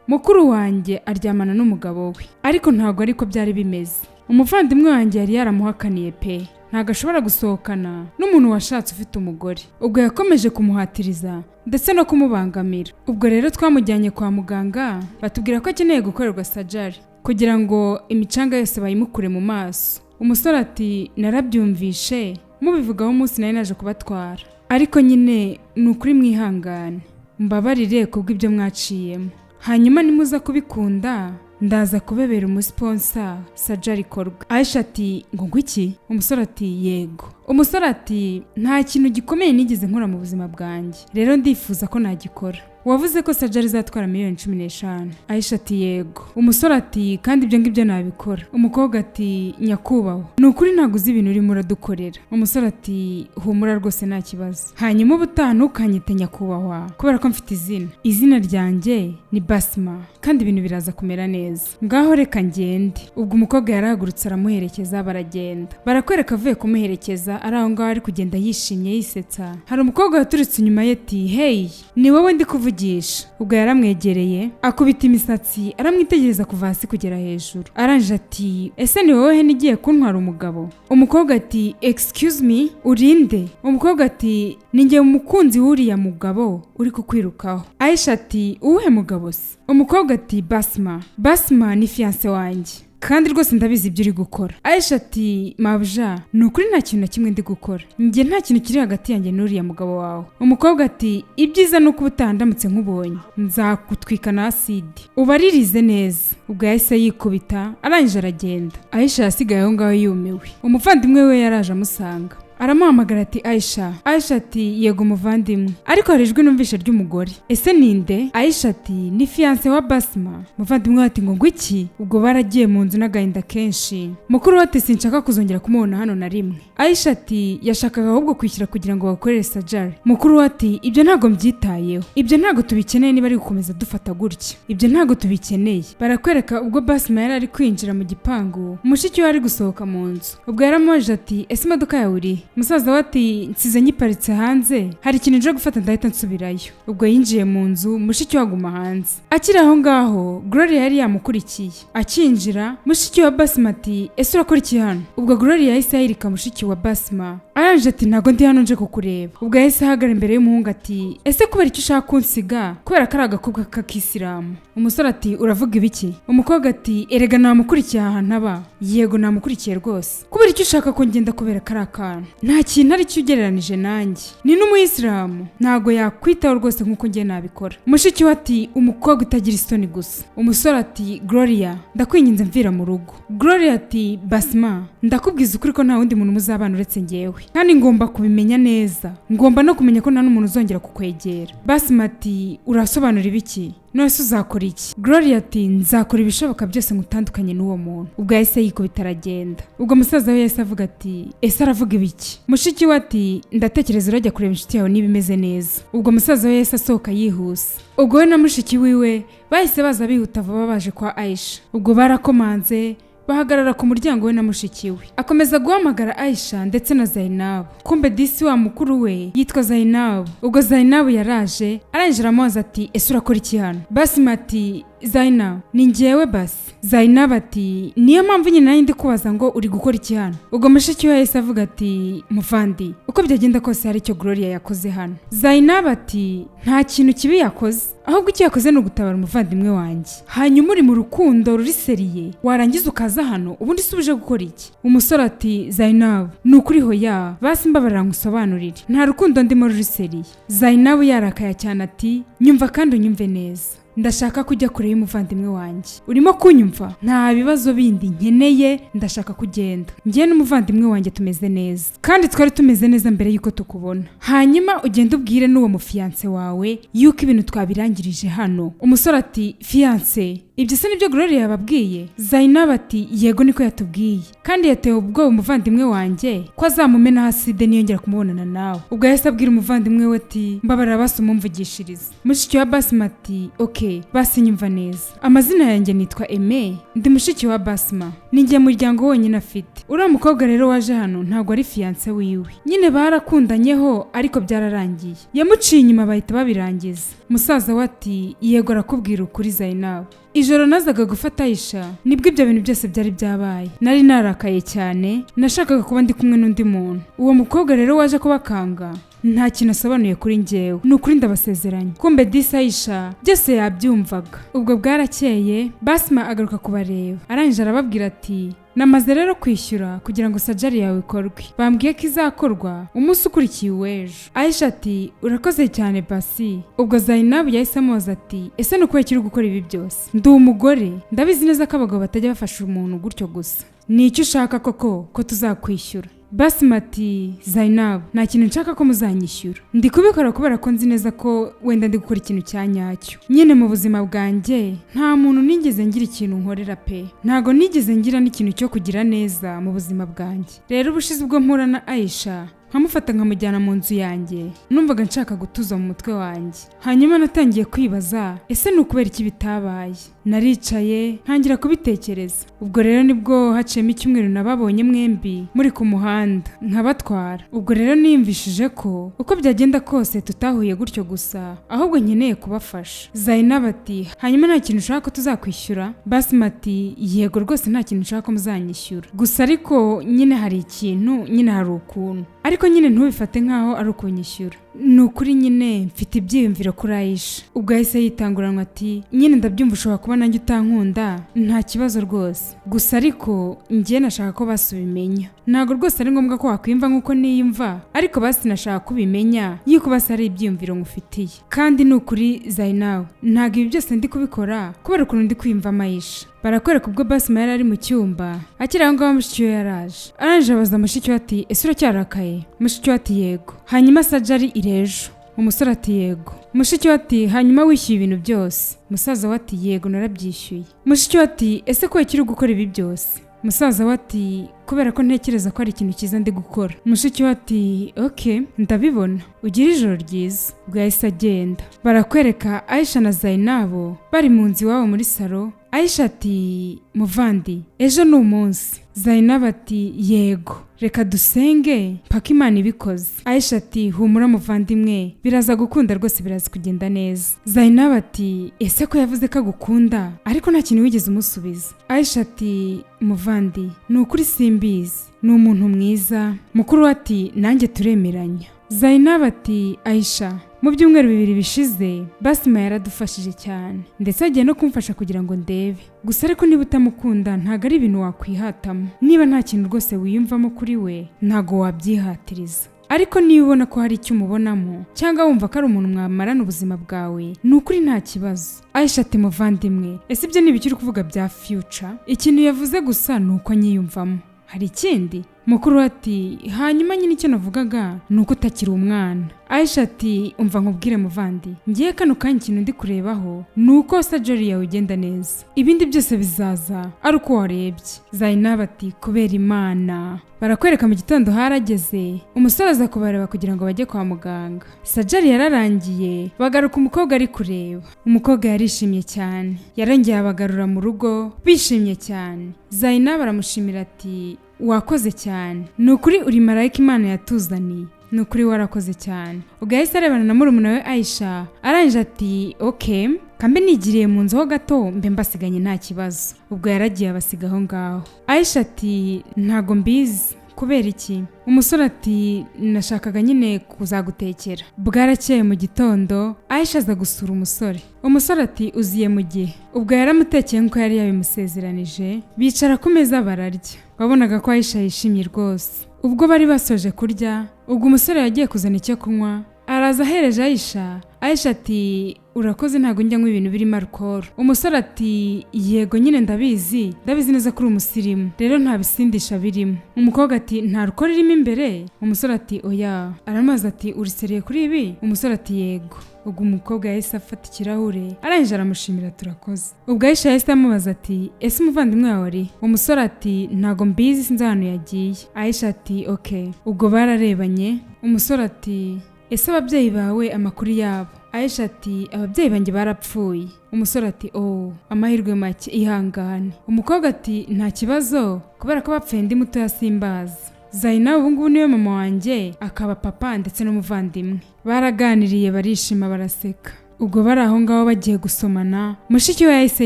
'Mukuru wanjye aryamana n'umugabo we,' ariko ntabwo ariko byari bimeze. Umuvandimwe wanjye yari yaramuhakaniye pe, ntabwo ashobora gusohokana n'umuntu washatse ufite umugore. Ubwo yakomeje kumuhatiriza ndetse no kumubangamira. Ubwo rero twamujyanye kwa muganga, batubwira ko akeneye gukorerwa surgery kugira ngo imicanga yose bayimukure mu maso." Umusore ati: "Narabyumvishe mubivugaho umunsi nari naje kubatwara, ariko nyine ni ukuri mwihangane, mbabarire kubw'ibyo mwaciyemo. Hanyuma nimuza kubikunda ndaza kubebera umusponsor, surgery ikorwa." Aisha ati: "Ngo ngwiki?" Umusore ati: "Yego." Umusore ati: "Nta kintu gikomeye nigeze nkora mu buzima bwanjye, rero ndifuza ko nagikora. Wavuze ko surgery izatwara miliyoni 15?" Aisha ati: "Yego." Umusore ati: "Kandi ibyo ngibyo nabikora." Umukobwa ati: "Nyakubahwa, ni ukuri ntabwo uzi ibintu urimo uradukorera." Umusore ati: "Humura rwose, nta kibazo. Hanyuma ubutaha ntukanyite nyakubahwa kubera ko mfite izina. Izina ryanjye ni Basima, kandi ibintu biraza kumera neza. Ngaho reka ngende." Ubwo umukobwa yarahagurutse aramuherekeza, baragenda. Barakwereka avuye kumuherekeza, ari aho ngaho ari kugenda yishimye yisetsa, hari umukobwa waturutse inyuma ye ati: "Hey, ni wowe ndi kuvugisha." Ubwo yaramwegereye, akubita imisatsi, aramwitegereza kuva hasi kugera hejuru, arangije ati: "Ese ni wowe hene igiye kuntwara umugabo?" Umukobwa ati: "Excuse me, urinde?" Umukobwa ati: "Ni njye umukunzi w'uriya mugabo uri kukwirukaho." Aisha ati: "Uwuhe mugabo se?" Umukobwa ati: "Basma, Basma ni fiancé wanjye, kandi rwose ndabizi ibyo uri gukora." Aisha ati: "Mabuja, ni ukuri nta kintu na kimwe ndi gukora, njye nta kintu kiri hagati yanjye n'uriya mugabo wawe." Umukobwa ati: "Ibyiza ni uko ubutaha ndamutse nkubonye nzakutwika na acide, ubaririze neza." Ubwo yahise yikubita, arangije aragenda. Aisha yasigaye aho ngaho yumiwe. Umuvandimwe we yaraje amusanga, aramuhamagara ati: "Aisha." Aisha ati: "Yego muvandimwe." "Ariko hari ijwi numvishe ry'umugore, ese ninde?" Aisha ati: "Ni fiancé wa Basma." Muvandimwe we ati: "Ngo ngwiki?" Ubwo baragiye mu nzu n'agahinda kenshi. Mukuru we ati: "Sinshaka kuzongera kumubona hano na rimwe." Aisha ati: "Yashakaga ahubwo kwishyura kugira ngo bakorere surgery." Mukuru we ati: "Ibyo ntabwo mbyitayeho, ibyo ntabwo tubikeneye. Niba ari gukomeza dufata gutya, ibyo ntabwo tubikeneye." Barakwereka ubwo Basma yari ari kwinjira mu gipangu, mushiki we ari gusohoka mu nzu. Ubwo yaramubajije ati: "Ese imodoka yawe iri?" Musaza we ati: "Nsize nyiparitse hanze, hari ikintu nje gufata, ndahita nsubirayo." Ubwo yinjiye mu nzu, mushiki we aguma hanze. Akiri aho ngaho, Gloria yari yamukurikiye. Akinjira, mushiki wa Basma ati: "Ese urakora iki hano?" Ubwo Gloria yahise yirika mushiki wa Basma. Arangije ati: "Ntabwo ndi hano nje kukureba." Ubwo yahise ahagarara imbere y'umuhungu ati: "Ese kubera icyo ushaka kunsiga kubera ko ari agakobwa k'akisilamu?" Umusore ati: "Uravuga ibiki?" Umukobwa ati: "Erega namukurikiye ahantu aba. Yego, namukurikiye rwose. Kubera icyo ushaka ko ngenda kubera kari akantu nta kintu ari cyo ugereranije nanjye? Ni n'umuyisilamu, ntabwo yakwitaho rwose nk'uko ngiye nabikora." Mushiki we ati: "Umukobwa utagira isoni gusa." Umusore ati: "Gloria, ndakwinginze, mvira mu rugo." Gloria ati: "Basima, ndakubwiza ukuri ko nta wundi muntu muzabana uretse ngewe, kandi ngomba kubimenya neza, ngomba no kumenya ko nta n'umuntu uzongera kukwegera." Basima ati: "Urasobanura ibiki? None se uzakora iki?" Gloria ati: "Nzakora ibishoboka byose ngutandukanye n'uwo muntu." Ubwo yahise yikubita aragenda. Ubwo musaza we yahise avuga ati: "Ese aravuga ibiki?" Mushiki we ati: "Ndatekereza urajya kureba inshuti yawe niba imeze neza." Ubwo musaza we yahise asohoka yihuse. Ubwo we na mushiki wiwe bahise baza bihuta vuba baje kwa Aisha. Ubwo barakomanze, bahagarara ku muryango, we na mushiki we. Akomeza guhamagara Aisha ndetse na Zainabu. Kumbe disi wa mukuru we yitwa Zainabu. Ubwo Zainabu yaraje, arangije aramubaza ati: "Ese urakora iki hano?" Basima ati: "Zainabu, ni njyewe basi." Zainabu ati: "Niyo mpamvu nyine nanjye ndi kubaza ngo uri gukora iki hano?" Ubwo mushiki we yahise avuga ati: "Muvandi, uko byagenda kose hari icyo Gloria yakoze hano." Zainabu ati: "Nta kintu kibi yakoze, ahubwo icyo yakoze ni ugutabara umuvandimwe wanjye. Hanyuma uri mu rukundo ruri sérieux, warangiza ukaza hano, ubundi se uje gukora iki?" Umusore ati: "Zainabu, ni ukuri hoya, basi mbabarira ngusobanurire, nta rukundo ndimo ruri sérieux." Zainabu yarakaye cyane ati: "Nyumva kandi unyumve neza, ndashaka kujya kure y'umuvandimwe wanjye. Urimo kunyumva? Nta bibazo bindi nkeneye, ndashaka kugenda. Njye n'umuvandimwe wanjye tumeze neza, kandi twari tumeze neza mbere y'uko tukubona. Hanyuma ugende ubwire n'uwo mufiancé wawe yuko ibintu twabirangirije hano." Umusore ati: "Fiancé? Ibyo se nibyo Gloria yababwiye?" Zainab ati: "Yego, niko yatubwiye, kandi yatewe ubwoba umuvandimwe wanjye ko azamumenaho acide niyongera kumubonana nawe." Ubwo yahise abwira umuvandimwe we ati: "Mbabarira basi umumvugishirize." Mushiki wa Basima ati: "Ok, basi nyumva neza, amazina yanjye nitwa Eme, ndi mushiki wa Basima, ni njye muryango wonyine afite. Uriya mukobwa rero waje hano ntabwo ari fiancé wiwe. Nyine barakundanyeho ariko byararangiye, yamuciye inyuma bahita babirangiza." Musaza we ati: "Yego, arakubwira ukuri Zainab. Ijoro nazaga gufata Aisha nibwo ibyo bintu byose byari byabaye. Nari narakaye cyane, nashakaga kuba ndi kumwe n'undi muntu. Uwo mukobwa rero waje kubakanga nta kintu asobanuye kuri njyewe, ni ukuri ndabasezeranye." Kumbe disi Aisha byose yabyumvaga. Ubwo bwarakeye, Basima agaruka kubareba, arangije arababwira ati: "Namaze rero kwishyura kugira ngo surgery yawe ikorwe. Bambwiye ko izakorwa umunsi ukurikiye uw'ejo." Aisha ati: "Urakoze cyane basi." Ubwo Zainabu yahise amubaza ati: "Ese ni ukubera uri gukora ibi byose? Ndi umugore, ndabizi neza ko abagabo batajya bafasha umuntu gutyo gusa. Ni icyo ushaka koko ko tuzakwishyura?" Basima ati: "Zainabu, nta kintu nshaka ko muzanyishyura. Ndi kubikora kubera ko nzi neza ko wenda ndi gukora ikintu cya nyacyo. Nyine mu buzima bwanjye nta muntu nigeze ngira ikintu nkorera pe, ntago nigeze ngira n'ikintu cyo kugira neza mu buzima bwanjye. Rero ubushize ubwo mpura na Aisha, nkamufata nkamujyana mu nzu yanjye, numvaga nshaka gutuza mu mutwe wanjye. Hanyuma natangiye kwibaza: ese ni ukubera iki bitabaye? Naricaye ntangira kubitekereza. Ubwo rero nibwo haciyemo icyumweru nababonye mwembi muri ku muhanda nkabatwara. Ubwo rero niyumvishije ko uko byagenda kose tutahuye gutyo gusa, ahubwo nkeneye kubafasha." Zainab ati: "Hanyuma nta kintu ushaka ko tuzakwishyura?" Basima ati: "Yego rwose, nta kintu ushaka ko muzanyishyura. Gusa ariko nyine hari ikintu, nyine hari ukuntu, ariko nyine ntubifate nkaho ari ukunyishyura. Ni ukuri nyine mfite ibyiyumviro kuri Aisha." Ubwo yahise yitanguranwa ati: "Nyine ndabyumva, ushobora kuba nanjye utankunda, nta kibazo rwose. Gusa ariko njye nashaka ko basi ubimenya. Ntabwo rwose ari ngombwa ko wakwiyumva nk'uko niyumva, ariko basi nashaka ko ubimenya yuko basi ari ibyiyumviro ngufitiye. Kandi ni ukuri Zainabu, ntabwo ibi byose ndi kubikora kubera ukuntu ndi kwiyumva Aisha." Barakwereka ubwo Basima yari ari mu cyumba akiri aho ngaho, mushiki we yaraje, arangije abaza mushiki we ati: "Ese uracyarakaye?" Mushiki we ati: "Yego." "Hanyuma surgery irejo?" Umusore ati: "Yego." Mushiki we ati: "Hanyuma wishyuye ibintu byose?" Musaza we ati: "Yego, narabyishyuye." Mushiki we ati: "Ese ko ukiri gukora ibi byose?" Musaza we ati: "Kubera ko ntekereza ko ari ikintu cyiza ndi gukora." Mushiki we ati: "Ok, ndabibona, ugire ijoro ryiza." Ubwo yahise agenda. Barakwereka Aisha na Zainabo bari mu nzu iwabo muri salo. Aisha ati: "Muvandi, ejo ni umunsi." Zainabo ati: "Yego." Reka dusenge mpaka Imana ibikoze." Aisha ati: "Humura muvandimwe, biraza gukunda rwose, biraza kugenda neza." Zainab ati: "Ese ko yavuze ko agukunda ariko nta kintu wigeze umusubiza?" Aisha ati: "Muvandi, ni ukuri simbizi, ni umuntu mwiza." Mukuru we ati: "Nanjye turemeranya." Zainab ati: "Aisha, mu byumweru 2 bishize Basima yaradufashije cyane, ndetse agiye no kumfasha kugira ngo ndebe. Gusa ariko niba utamukunda ntabwo ari ibintu wakwihatamo. Niba nta kintu rwose wiyumvamo kuri we, ntabwo wabyihatiriza. Ariko niba ubona ko hari icyo umubonamo cyangwa wumva ko ari umuntu mwamarana ubuzima bwawe, ni ukuri nta kibazo." Aisha ati: "Muvandimwe, ese ibyo ni ibiki uri kuvuga bya future? Ikintu yavuze gusa ni uko anyiyumvamo, hari ikindi?" Mukuru we ati: "Hanyuma nyine icyo navugaga ni uko utakiri umwana." Aisha ati: "Umva nkubwire muvandi, ngiye kano kanya ikintu ndi kurebaho ni uko surgery yawe igenda neza, ibindi byose bizaza ari uko warebye." Zainab ati: "Kubera Imana." Barakwereka mu gitondo harageze, umusore aza kubareba kugira ngo bajye kwa muganga. Surgery yararangiye, bagaruka umukobwa ari kureba. Umukobwa yarishimye cyane, yarongeye abagarura mu rugo bishimye cyane. Zainab aramushimira ati: "Wakoze cyane, ni ukuri uri marayika Imana yatuzaniye, ni ukuri warakoze cyane." Ubwo yahise arebana na murumuna we Aisha, arangije ati: "Ok, kambe nigiriye mu nzu ho gato, mbe mbasiganye nta kibazo." Ubwo yaragiye abasiga aho ngaho. Aisha ati: "Ntago mbizi, kubera iki?" Umusore ati: "Nashakaga nyine kuzagutekera." Bwarakeye mu gitondo, Aisha aza gusura umusore. Umusore ati: "Uziye mu gihe." Ubwo yaramutekeye nk'uko yari yabimusezeranije, bicara ku meza bararya. Wabonaga ko Aisha yishimye rwose. Ubwo bari basoje kurya, ubwo umusore yagiye kuzana icyo kunywa, araza ahereje Aisha. Aisha ati: "Urakoze, ntabwo njya nywa ibintu birimo alcohol." Umusore ati: "Yego nyine ndabizi, ndabizi neza ko uri umusirimu, rero nta bisindisha birimo." Umukobwa ati: "Nta alcohol irimo imbere?" Umusore ati: "Oya." Aramaze ati: "Uri sérieux kuri ibi?" Umusore ati: "Yego." Ubwo umukobwa yahise afata ikirahure, arangije aramushimira: "Turakoze." Ubwo Aisha yahise amubaza ati: "Ese umuvandimwe wawe ari?" Umusore ati: "Ntago mbizi, sinzi ahantu yagiye." Aisha ati: "Ok." Ubwo bararebanye. Umusore ati: "Ese ababyeyi bawe amakuru yabo?" Aisha ati: "Ababyeyi banjye barapfuye." Umusore ati: "Oh, amahirwe make, ihangane." Umukobwa ati: "Nta kibazo, kubera ko bapfuye ndi mutoya simbazi. Zainab ubu ngubu niwe mama wanjye, akaba papa ndetse n'umuvandimwe." Baraganiriye, barishima, baraseka. Ubwo bari aho ngaho bagiye gusomana, mushiki we yahise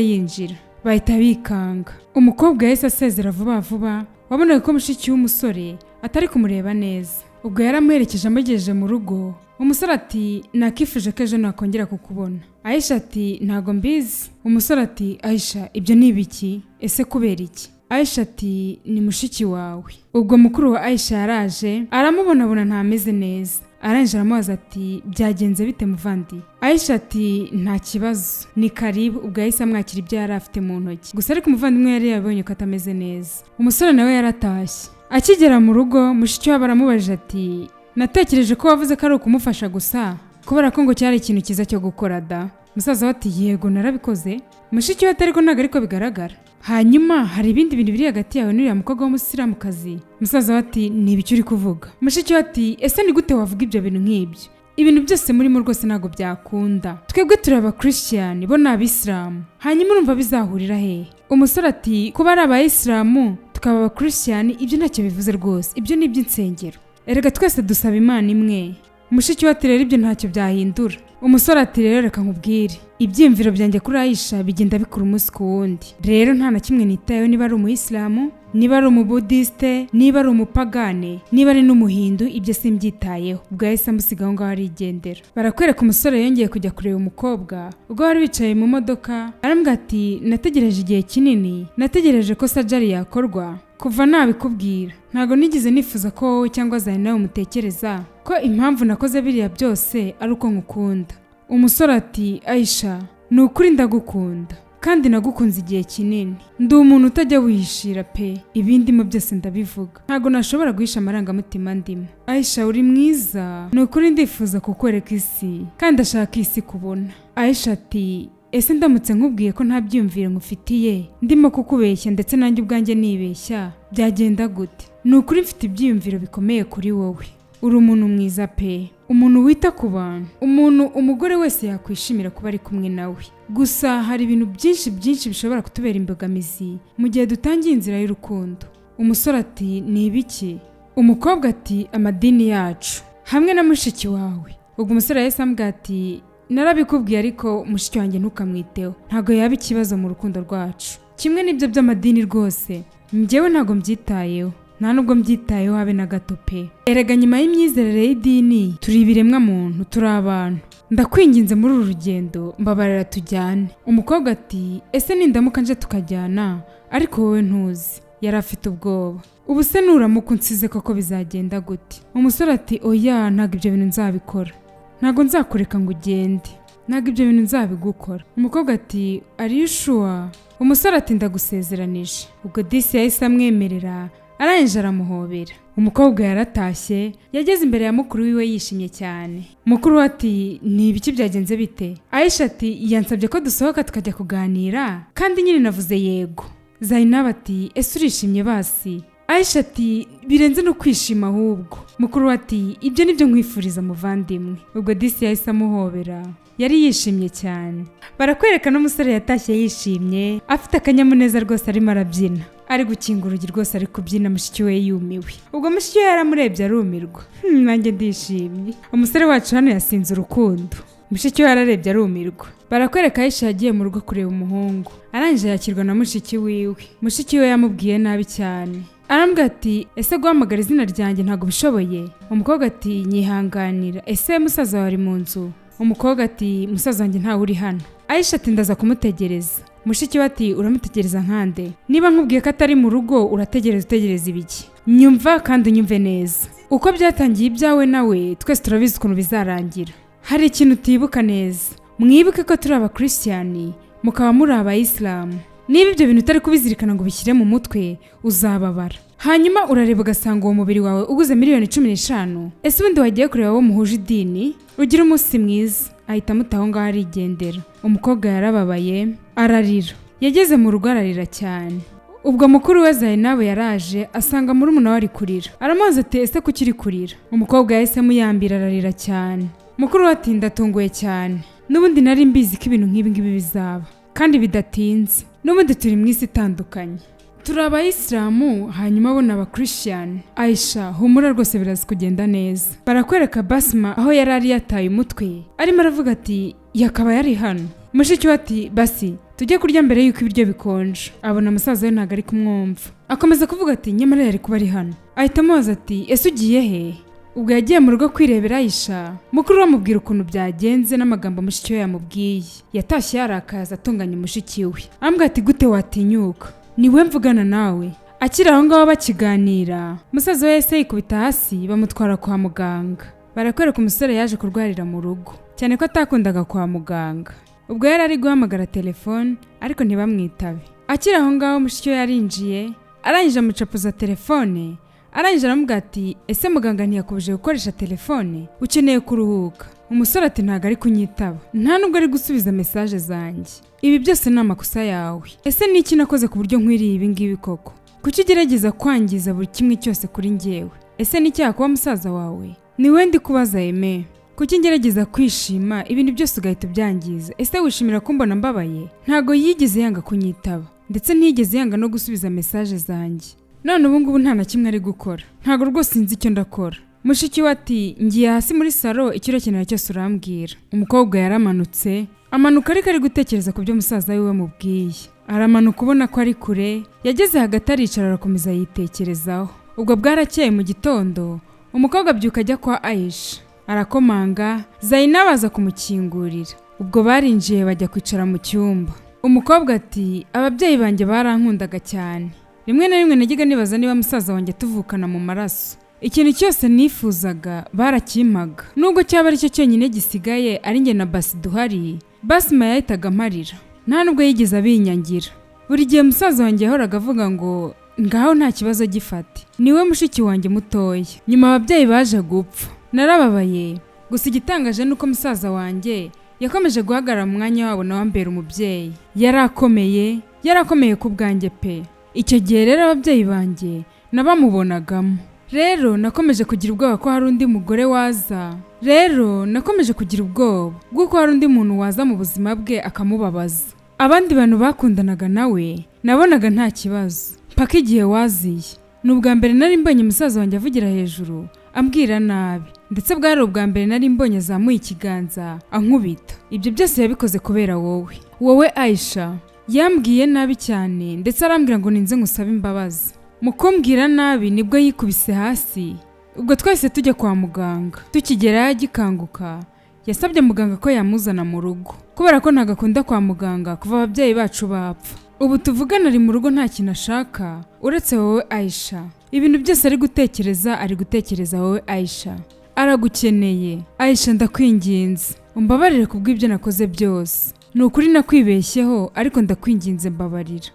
yinjira, bahita bikanga. Umukobwa yahise asezera vuba vuba. Wabonaga ko mushiki w'umusore atari kumureba neza. Ubwo yaramuherekeje amugejeje mu rugo. Umusore ati: "Nakifuje ko ejo nakongera kukubona." Aisha ati: "Ntago mbizi." Umusore ati: "Aisha, ibyo ni ibiki? Ese kubera iki?" Aisha ati: "Ni mushiki wawe." Ubwo mukuru wa Aisha yaraje, aramubonabona ntameze neza. Arangije aramubaza ati: "Byagenze bite muvandi?" Aisha ati: "Nta kibazo, ni karibu." Ubwo yahise amwakira ibyo yari afite mu ntoki. Gusa ariko umuvandimwe yari yabonye ko atameze neza. Umusore nawe yaratashye. Akigera mu rugo, mushiki wabo aramubajije ati: "Natekereje ko wavuze ko ari ukumufasha gusa kubera ko ngo cyari ikintu cyiza cyo gukora da." Musaza we ati: "Yego, narabikoze." Mushiki we ati: "Ariko ntabwo ariko bigaragara. Hanyuma hari ibindi bintu biri hagati yawe n'uriya mukobwa w'umusilamukazi?" Musaza we ati: "Ni ibiki uri kuvuga?" Mushiki we ati: "Ese ni gute wavuga ibyo bintu nk'ibyo? Ibintu byose murimo rwose ntabwo byakunda. Twebwe turi abakirisiyani, bo ni abisilamu, hanyuma urumva bizahurira hehe?" Umusore ati: "Kuba ari abayisilamu tukaba abakirisiyani, ibyo ntacyo bivuze rwose, ibyo ni iby'insengero. Erega twese dusaba Imana imwe." Mushiki we ati: "Rero ibyo ntacyo byahindura." Umusore ati: "Rero reka nkubwire, ibyiyumviro byanjye kuri Aisha bigenda bikura umunsi ku wundi. Rero nta na kimwe nitayeho, niba ari umuyisilamu, niba ari umubudisite, niba ari umupagane, niba ari n'umuhindu, ibyo simbyitayeho." Ubwo yahise amusiga aho ngaho arigendera. Barakwereka umusore yongeye kujya kureba umukobwa. Ubwo bari bicaye mu modoka, arambwira ati: "Nategereje igihe kinini, nategereje ko surgery yakorwa kuva nabikubwira. Ntabwo nigeze nifuza ko wowe cyangwa Zainabu mutekereza ko impamvu nakoze biriya byose ari uko nkukunda." Umusore ati: "Aisha, ni ukuri ndagukunda kandi nagukunze igihe kinini. Ndi umuntu utajya wihishira pe, ibindimo byose ndabivuga, ntabwo nashobora guhisha amarangamutima ndimo. Aisha, uri mwiza, ni ukuri ndifuza kukwereka isi kandi ndashaka isi kubona." Aisha ati: "Ese ndamutse nkubwiye ko nta byiyumviro ngufitiye, ndimo kukubeshya ndetse nanjye ubwanjye nibeshya, byagenda gute? Ni ukuri mfite ibyiyumviro bikomeye kuri wowe. Uri umuntu mwiza pe, umuntu wita ku bantu, umuntu umugore wese yakwishimira kuba ari kumwe nawe. Gusa hari ibintu byinshi byinshi bishobora kutubera imbogamizi mu gihe dutangiye inzira y'urukundo." Umusore ati: "Ni ibiki?" Umukobwa ati: "Amadini yacu hamwe na mushiki wawe." Ubwo umusore yahise amubwira ati: "Narabikubwiye, ariko mushiki wanjye ntukamwiteho, ntabwo yaba ikibazo mu rukundo rwacu. Kimwe n'ibyo by'amadini, rwose njyewe ntabwo mbyitayeho, nta nubwo mbyitayeho habe na gato pe. Erega nyuma y'imyizerere y'idini turi ibiremwa muntu, turi abantu. Ndakwinginze, muri uru rugendo mbabarira tujyane." Umukobwa ati: "Ese nindamuka nje tukajyana ariko wowe ntuzi?" Yari afite ubwoba. "Ubu se nuramuka unsize koko bizagenda gute?" Umusore ati: "Oya, ntabwo ibyo bintu nzabikora, ntabwo nzakureka ngo ugende, ntabwo ibyo bintu nzabigukora." Umukobwa ati: "Are you sure?" Umusore ati: "Ndagusezeranije." Ubwo disi yahise amwemerera, arangije aramuhobera. Umukobwa yaratashye, yageze imbere ya mukuru wiwe yishimye cyane. Mukuru we ati: "Ni ibiki, byagenze bite?" Aisha ati: "Yansabye ko dusohoka tukajya kuganira, kandi nyine navuze yego." Zainab ati: "Ese urishimye basi?" Aisha ati: "Birenze no kwishima ahubwo." Mukuru we ati: "Ibyo nibyo nkwifuriza, muvandimwe." Ubwo disi yahise amuhobera, yari yishimye cyane. Barakwereka n'umusore yatashye yishimye, afite akanyamuneza rwose, arimo arabyina, ari gukinga urugi rwose, ari kubyina. Mushiki we yumiwe. Ubwo mushiki we yaramurebye arumirwa. Nanjye ndishimye, umusore wacu hano yasinze urukundo. Mushiki we yararebye arumirwa. Barakwereka Aisha yagiye mu rugo kureba umuhungu, arangije yakirwa na mushiki wiwe. Mushiki we yamubwiye nabi cyane, arambwira ati: "Ese guhamagara izina ryanjye ntabwo ubishoboye?" Umukobwa ati: "Nyihanganira, ese musaza wawe ari mu nzu?" Umukobwa ati: "Musaza wanjye ntawe uri hano." Aisha ati: "Ndaza kumutegereza." Mushiki we ati: "Uramutegereza nkande? Niba nkubwiye ko atari mu rugo, urategereza utegereza ibiki? Nyumva kandi unyumve neza, uko byatangiye ibyawe nawe twese turabizi ukuntu bizarangira. Hari ikintu utibuka neza. Mwibuke ko turi abakirisiyani, mukaba muri abayisilamu. Niba ibyo bintu utari kubizirikana ngo ubishyire mu mutwe, uzababara. Hanyuma urareba ugasanga uwo mubiri wawe uguze miliyoni 15. Ese ubundi wagiye kureba abo muhuje idini? Ugira umunsi mwiza." Ahita amuta aho ngaho arigendera. Umukobwa yarababaye, ararira. Yageze mu rugo ararira cyane. Ubwo mukuru we Zainabu yaraje, asanga murumuna we ari kurira, aramubaza ati: "Ese kuki uri kurira?" Umukobwa yahise amuyambira, ararira cyane. Mukuru we ati: "Ndatunguwe cyane, n'ubundi nari mbizi ko ibintu nk'ibi ngibi bizaba kandi bidatinze. N'ubundi turi mu isi itandukanye, turi abayisilamu, hanyuma bo ni abakirisiyani. Aisha, humura rwose, biraza kugenda neza." Barakwereka Basima aho yari ari yataye umutwe, arimo aravuga ati: "Yakaba yari hano." Mushiki we ati: "Basi tujye kurya mbere y'uko ibiryo bikonja." Abona musaza we ntabwo ari kumwumva, akomeza kuvuga ati: "Nyamara yari kuba ari hano." Ahita amubaza ati: "Ese ugiye he?" Ubwo yagiye mu rugo kwirebera Aisha. Mukuru we amubwira ukuntu byagenze n'amagambo mushiki we yamubwiye. Yatashye yarakaza, atunganya mushiki we, arambwira ati: "Gute watinyuka? Niwe mvugana nawe?" Akiri aho ngaho bakiganira, musaza we yahise yikubita hasi, bamutwara kwa muganga. Barakwereka umusore yaje kurwarira mu rugo, cyane ko atakundaga kwa muganga. Ubwo yari ari guhamagara telefone ariko ntibamwitabe. Akiri aho ngaho mushiki we yarinjiye, arangije amucapuza telefone, arangije aramubwira ati: "Ese muganga ntiyakubuje gukoresha telefone? Ukeneye kuruhuka." Umusore ati: "Ntabwo ari kunyitaba, nta nubwo ari gusubiza message zanjye. Ibi byose ni amakosa yawe. Ese ni iki nakoze ku buryo nkwiriye ibi ngibi koko? Kuki ugerageza kwangiza buri kimwe cyose kuri njyewe? Ese ni icyaha kuba musaza wawe? Ni we ndi kubaza, Eme. Kuki ngerageza kwishima, ibintu byose ugahita ubyangiza? Ese wishimira kumbona mbabaye?" Ntabwo yigeze yanga kunyitaba, ndetse ntiyigeze yanga no gusubiza message zanjye. None ubu ngubu nta na kimwe ari gukora. Ntabwo rwose nzi icyo ndakora. Mushiki we ati: "Ngiye hasi muri salo, icyo urakenera cyose urambwira." Umukobwa yaramanutse, amanuka ariko ari gutekereza ku byo musaza wiwe amubwiye. Aramanuka ubona ko ari kure. Yageze hagati aricara, arakomeza yitekerezaho. Ubwo bwarakeye mu gitondo, umukobwa abyuka ajya kwa Aisha, arakomanga, Zainab aza kumukingurira. Ubwo barinjiye, bajya kwicara mu cyumba. Umukobwa ati: "Ababyeyi banjye barankundaga cyane. Rimwe na rimwe najyaga nibaza niba musaza wanjye tuvukana mu maraso. Ikintu cyose nifuzaga barakimpaga, nubwo cyaba aricyo cyonyine gisigaye ari njye na Basi duhari. Basima yahitaga amparira, nta nubwo yigeze abinyangira. Buri gihe musaza wanjye yahoraga avuga ngo ngaho nta kibazo gifate, niwe mushiki wanjye mutoya. Nyuma ababyeyi baje gupfa, narababaye. Gusa igitangaje ni uko musaza wanjye yakomeje guhagarara mu mwanya wabo, nawe ambera umubyeyi. Yari akomeye, yari akomeye ku bwanjye pe. Icyo gihe rero ababyeyi banjye nabamubonagamo. Rero nakomeje kugira ubwoba ko hari undi mugore waza, rero nakomeje kugira ubwoba bw'uko hari undi muntu waza mu buzima bwe akamubabaza. Abandi bantu bakundanaga nawe nabonaga nta kibazo, mpaka igihe waziye." Ni ubwa mbere nari mbonye musaza wanjye avugira hejuru ambwira nabi, ndetse bwari ubwa mbere nari mbonye azamuye ikiganza ankubita. Ibyo byose yabikoze kubera wowe. Wowe Aisha." Yambwiye nabi cyane, ndetse arambwira ngo ninze ngusabe imbabazi. Mu kumbwira nabi nibwo yikubise hasi. Ubwo twese tujya kwa muganga. Tukigerayo agikanguka, yasabye muganga ko yamuzana mu rugo, kubera ko ntabwo akunda kwa muganga kuva ababyeyi bacu bapfa. Ubu tuvugana ari mu rugo, nta kintu ashaka uretse wowe Aisha. Ibintu byose ari gutekereza, ari gutekereza wowe Aisha. Aragukeneye Aisha, ndakwinginze umbabarire kubw'ibyo nakoze byose. Ni ukuri nakwibeshyeho, ariko ndakwinginze mbabarira.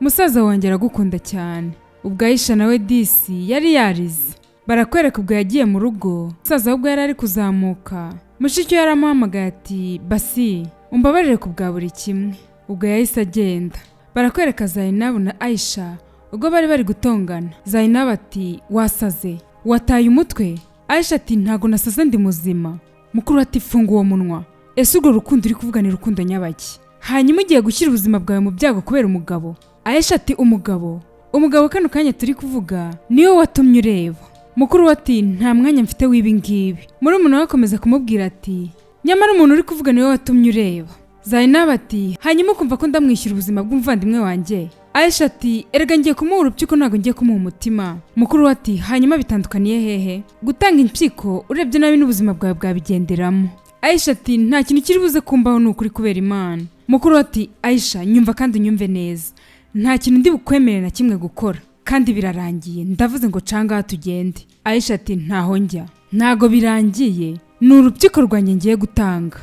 Musaza wanjye aragukunda cyane. Ubwo Aisha nawe disi yari yarize. Barakwereka ubwo yagiye mu rugo, musaza we ubwo yari ari kuzamuka, mushiki we yaramuhamagaye ati: "Basi umbabarire ku bwa buri kimwe." Ubwo yahise agenda. Barakwereka Zainabu na Aisha ubwo bari bari gutongana. Zainabu ati: "Wasaze, wataye umutwe." Aisha ati: "Ntago nasaze, ndi muzima." Mukuru ati: "Funga uwo munwa. Ese urwo rukundo uri kuvuga ni urukundo nyabaki? Hanyuma ugiye gushyira ubuzima bwawe mu byago kubera umugabo?" Aisha ati: "Umugabo, umugabo kano kanya turi kuvuga niwe watumye ureba." Mukuru we ati: "Nta mwanya mfite w'ibi ngibi." Murumuna we akomeza kumubwira ati: "Nyamara umuntu uri kuvuga niwe watumye ureba." Zainab ati: "Hanyuma ukumva ko ndamwishyura ubuzima bw'umuvandimwe wanjye?" Aisha ati: "Erega ngiye kumuha urupyiko, ntabwo ngiye kumuha umutima." Mukuru we ati: "Hanyuma bitandukaniye hehe? Gutanga impyiko urebye nabi n'ubuzima bwawe bwabigenderamo." Aisha ati: "Nta kintu kiri buze kumbaho, ni ukuri kubera Imana." Mukuru we ati: "Aisha, nyumva kandi unyumve neza. Nta kintu ndi bukwemere na kimwe gukora, kandi birarangiye. Ndavuze ngo cangaha tugende." Aisha ati: "Ntaho njya, ntago birangiye. Ni urupyiko rwanjye ngiye gutanga,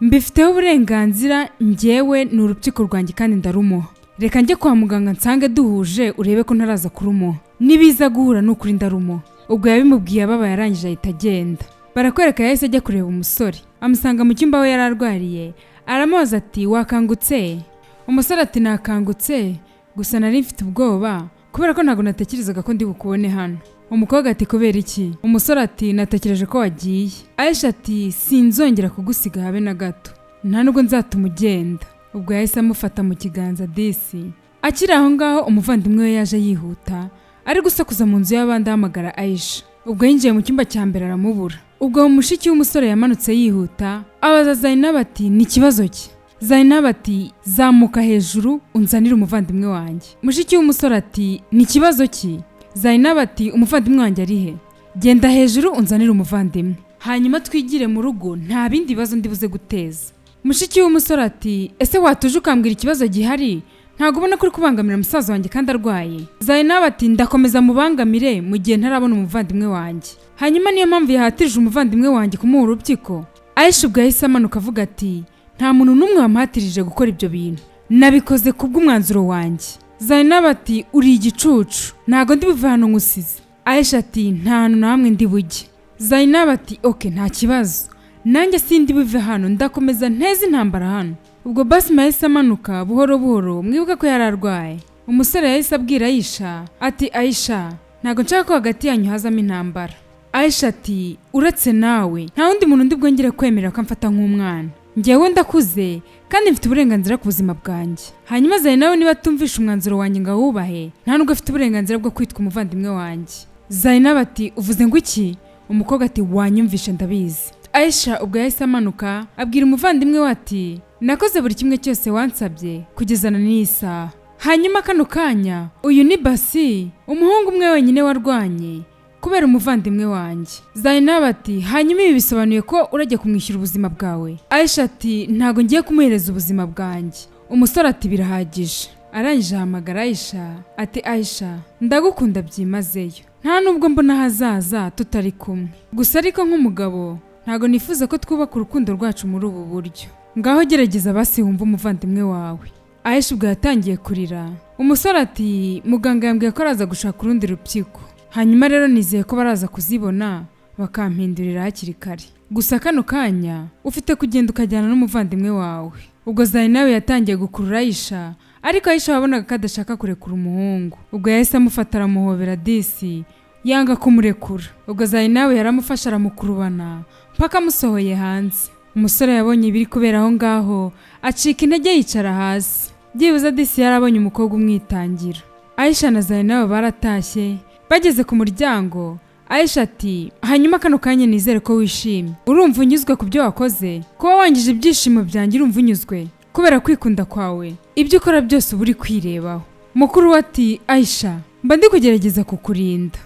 mbifiteho uburenganzira njyewe. Ni urupyiko rwanjye kandi ndarumuha. Reka njye kwa muganga nsange duhuje, urebe ko ntaraza kurumuha. Nibiza guhura, ni ukuri ndarumuha." Ubwo yabimubwiye ababaye, arangije ahita agenda. Barakwereka yahise ajya kureba umusore, amusanga mu cyumba aho yari arwariye. Aramubaza ati: "Wakangutse?" Umusore ati: "Nakangutse, gusa nari mfite ubwoba kubera ko ntabwo natekerezaga ko ndi bukubone hano." Umukobwa ati: "Kubera iki?" Umusore ati: "Natekereje ko wagiye." Aisha ati: "Sinzongera kugusiga habe na gato, nta nubwo nzatuma ugenda." Ubwo yahise amufata mu kiganza disi. Akiri aho ngaho, umuvandimwe we yaje yihuta ari gusakuza mu nzu y'abandi ahamagara Aisha. Ubwo yinjiye mu cyumba cya mbere aramubura. Ubwo mushiki w'umusore yamanutse yihuta abaza Zainab ati: "Ni ikibazo cye?" Zainab ati: "Zamuka hejuru unzanire umuvandimwe wanjye." Mushiki w'umusore ati: "Ni ikibazo ki?" Zainab ati: "Umuvandimwe wanjye ari he? Genda hejuru unzanire umuvandimwe, hanyuma twigire mu rugo, nta bindi bibazo ndibuze guteza." Mushiki w'umusore ati: "Ese watuje ukambwira ikibazo gihari? Ntabwo ubona ko uri kubangamira musaza wanjye kandi arwaye?" Zainab ati: "Ndakomeza mubangamire mu gihe ntarabona umuvandimwe wanjye. Hanyuma niyo mpamvu yahatirije umuvandimwe wanjye kumuha urupyiko?" Aisha ubwo yahise amanuka avuga ati: "Nta muntu n'umwe wamuhatirije gukora ibyo bintu, nabikoze kubw'umwanzuro wanjye." Zainab ati: "Uri igicucu, ntabwo ndi buve hano nkusize." Aisha ati: "Nta hantu na hamwe ndi bujye." Zainab ati: "Okay, nta kibazo, nanjye sindi buve hano, ndakomeza nteze intambara hano." Ubwo Basima yahise amanuka buhoro buhoro, mwibuke ko yari arwaye. Umusore yahise abwira Aisha ati: "Aisha, ntabwo nshaka ko hagati yanyu hazamo intambara." Aisha ati: "Uretse nawe nta wundi muntu undi bwongere kwemera ko amfata nk'umwana. Njyewe ndakuze kandi mfite uburenganzira ku buzima bwanjye. Hanyuma Zainabu niba atumvisha umwanzuro wanjye ngo awubahe, nta nubwo afite uburenganzira bwo kwitwa umuvandimwe wanjye." Zainabu ati: "Uvuze ngo iki?" Umukobwa ati: "Wanyumvishe, ndabizi." Aisha ubwo yahise amanuka abwira umuvandimwe we ati: "Nakoze buri kimwe cyose wansabye kugezana n'iyi saha. Hanyuma kano kanya uyu ni Basi, umuhungu umwe wenyine warwanye kubera umuvandimwe wanjye." Zainab ati: "Hanyuma ibi bisobanuye ko urajya kumwishyura ubuzima bwawe?" Aisha ati: "Ntago ngiye kumuhereza ubuzima bwanjye." Umusore ati: "Birahagije." Arangije ahamagara Aisha ati: "Aisha, ndagukunda byimazeyo, nta nubwo mbona ahazaza tutari kumwe. Gusa ariko nk'umugabo ntago nifuza ko twubaka urukundo rwacu muri ubu buryo. Ngaho gerageza basi wumve umuvandimwe wawe." Aisha ubwo yatangiye kurira. Umusore ati: "Muganga yambwiye ko araza gushaka urundi rupyiko, hanyuma rero nizeye ko baraza kuzibona bakampindurira hakiri kare. Gusa kano kanya ufite kugenda ukajyana n'umuvandimwe wawe." Ubwo Zainabu yatangiye gukurura Aisha, ariko Aisha wabonaga ko adashaka kurekura umuhungu. Ubwo yahise amufata aramuhobera disi, yanga kumurekura. Ubwo Zainabu yaramufashe aramukurubana mpaka amusohoye hanze. Umusore yabonye ibiri kubera aho ngaho acika intege yicara hasi. Byibuze disi yarabonye umukobwa umwitangira. Aisha na Zainabu baratashye. Bageze ku muryango, Aisha ati: "Hanyuma kano kanya nizere ko wishimye. Urumva unyuzwe ku byo wakoze? Kuba wangije ibyishimo byanjye, urumva unyuzwe? Kubera kwikunda kwawe, ibyo ukora byose uba uri kwirebaho." Mukuru we ati: "Aisha, mba ndi kugerageza kukurinda."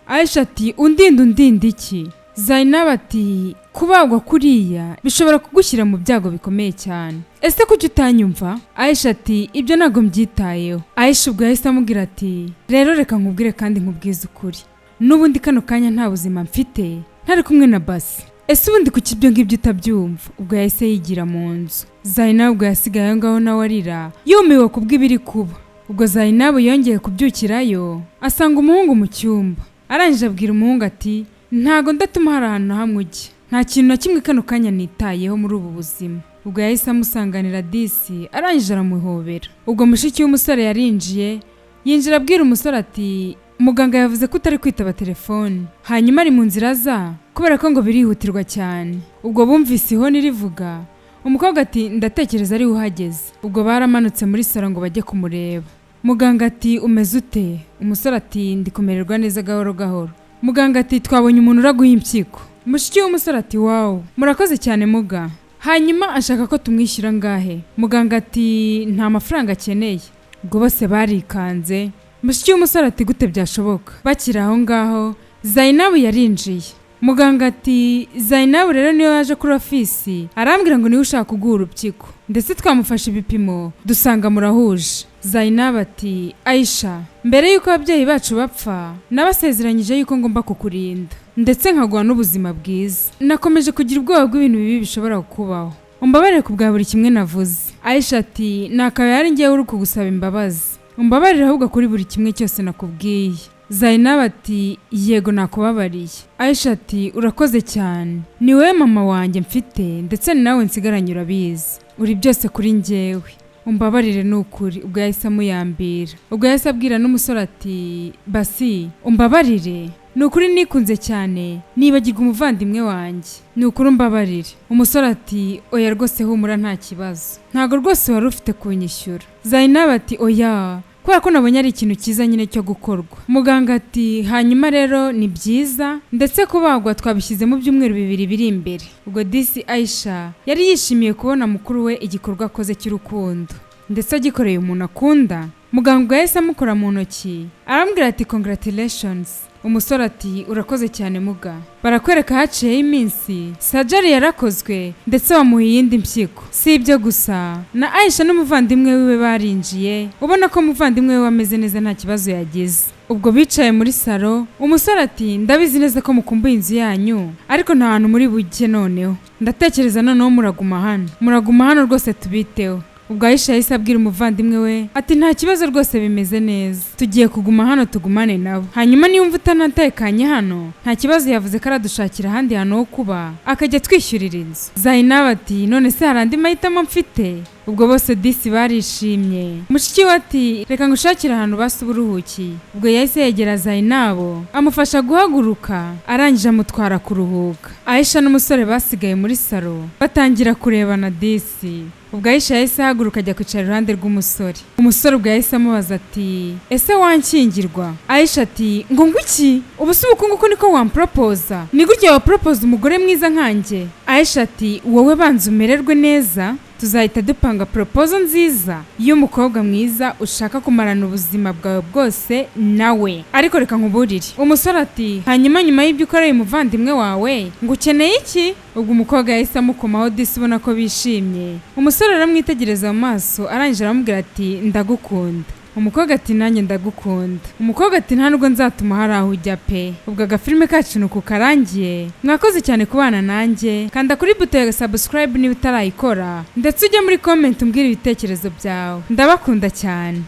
Aisha ati: "Undinda? Undinda iki?" Zainab ati: "Kubagwa kuriya bishobora kugushyira mu byago bikomeye cyane. Ese kuki utanyumva?" Aisha ati: "Ibyo ntabwo mbyitayeho." Aisha ubwo yahise amubwira ati: "Rero reka nkubwire kandi nkubwize ukuri, n'ubundi kano kanya nta buzima mfite ntari kumwe na Basi. Ese ubundi kuki ibyo ngibyo utabyumva?" Ubwo yahise yigira mu nzu. Zainab ubwo yasigaye aho ngaho nawe arira, yumiwe kubw'ibiri kuba. Ubwo Zainab yongeye kubyukirayo, asanga umuhungu mu cyumba. Arangije abwira umuhungu ati: "Ntago ndatuma hari ahantu na hamwe ujya. Nta kintu na kimwe kano kanya nitayeho muri ubu buzima." Ubwo yahise amusanganira disi, arangije aramuhobera. Ubwo mushiki w'umusore yarinjiye, yinjira abwira umusore ati: "Muganga yavuze ko utari kwitaba telefone, hanyuma ari mu nzira aza kubera ko ngo birihutirwa cyane." Ubwo bumvise ihoni rivuga, umukobwa ati: "Ndatekereza ari we uhageze." Ubwo baramanutse muri salo ngo bajye kumureba. Muganga ati: "Umeze ute?" Umusore ati: "Ndi kumererwa neza gahoro gahoro." Muganga ati: "Twabonye umuntu uraguha impyiko." Mushiki w'umusore ati: "Wow, murakoze cyane muga. Hanyuma ashaka ko tumwishyura ngahe?" Muganga ati: "Nta mafaranga akeneye." Ubwo bose barikanze. Mushiki w'umusore ati: "Gute byashoboka?" Bakiri aho ngaho, Zainabu yarinjiye. Muganga ati: "Zainabu rero niyo yaje kuri ofisi, arambwira ngo niwe ushaka kuguha urupyiko, ndetse twamufashe ibipimo dusanga murahuje." Zainabu ati: "Aisha, mbere y'uko ababyeyi bacu bapfa nabasezeranyije yuko ngomba kukurinda ndetse nkaguha n'ubuzima bwiza. Nakomeje kugira ubwoba bw'ibintu bibi bishobora kukubaho. Umbabarire ku bwa buri kimwe navuze." Aisha ati: "Nakabaye ari njyewe uri kugusaba imbabazi. Umbabarire ahubwo kuri buri kimwe cyose nakubwiye." Zainab ati: "Yego, nakubabariye." Aisha ati: "Urakoze cyane. Ni wowe mama wanjye mfite, ndetse ni nawe nsigaranye, urabizi. Uri byose kuri njyewe. Umbabarire ni ukuri." Ubwo yahise amuyambira. Ubwo yahise abwira n'umusore ati: "Basi umbabarire ni ukuri, nikunze cyane nibagirwa umuvandimwe wanjye. Ni ukuri umbabarire." Umusore ati: "Oya rwose, humura, nta kibazo. Ntabwo rwose wari ufite kunyishyura." Zainab ati: "Oya, kubera ko nabonye ari ikintu cyiza nyine cyo gukorwa." Muganga ati: "Hanyuma rero ni byiza, ndetse kubagwa twabishyize mu byumweru 2 biri imbere." Ubwo disi Aisha yari yishimiye kubona mukuru we igikorwa akoze cy'urukundo, ndetse agikoreye umuntu akunda. Muganga yahise amukora mu ntoki, arambwira ati: "Congratulations." Umusore ati: "Urakoze cyane muga." Barakwereka haciyeho iminsi, surgery yarakozwe ndetse bamuha iyindi mpyiko. Si ibyo gusa, na Aisha n'umuvandimwe wiwe barinjiye, ubona ko umuvandimwe we ameze neza, nta kibazo yagize. Ubwo bicaye muri salo, umusore ati: "Ndabizi neza ko mukumbuye inzu yanyu, ariko nta hantu muri bujye noneho. Ndatekereza noneho muraguma hano, muraguma hano rwose tubiteho." Ubwo Aisha yahise abwira umuvandimwe we ati: "Nta kibazo rwose, bimeze neza, tugiye kuguma hano tugumane nabo. Hanyuma niba utanatekanye hano, nta kibazo, yavuze ko aradushakira ahandi hantu ho kuba, akajya twishyurira inzu." Zainab ati: "None se hari andi mahitamo mfite?" Ubwo bose disi barishimye. Mushiki we ati: "Reka ngushakire ahantu basi uba uruhukiye." Ubwo yahise yegera Zainabo, amufasha guhaguruka, arangije amutwara kuruhuka. Aisha n'umusore basigaye muri salo, batangira kurebana disi. Ubwo Aisha yahise ahaguruka, ajya kwicara iruhande rw'umusore. Umusore ubwo yahise amubaza ati: "Ese wanshyingirwa?" Aisha ati: "Ngo ngwiki? Ubu si ubukungu ko niko wamporopoza? Ni gutya waporopoza umugore mwiza nkanjye?" Aisha ati: "Wowe banza umererwe neza, tuzahita dupanga proposal nziza y'umukobwa mwiza ushaka kumarana ubuzima bwawe bwose nawe, ariko reka nkuburire." Umusore ati: "Hanyuma nyuma y'ibyo ukoreye umuvandimwe wawe, ngo ukeneye iki?" Ubwo umukobwa yahise amukomaho disi, ubona ko bishimye. Umusore aramwitegereza mu maso, arangije aramubwira ati: "Ndagukunda." Umukobwa ati: "Nanjye ndagukunda." Umukobwa ati: "Nta nubwo nzatuma hari aho ujya pe." Ubwo agafilime kacu ni uku karangiye. Mwakoze cyane kubana nanjye. Kanda kuri buto ya subscribe niba utarayikora, ndetse ujye muri comment umbwire ibitekerezo byawe. Ndabakunda cyane.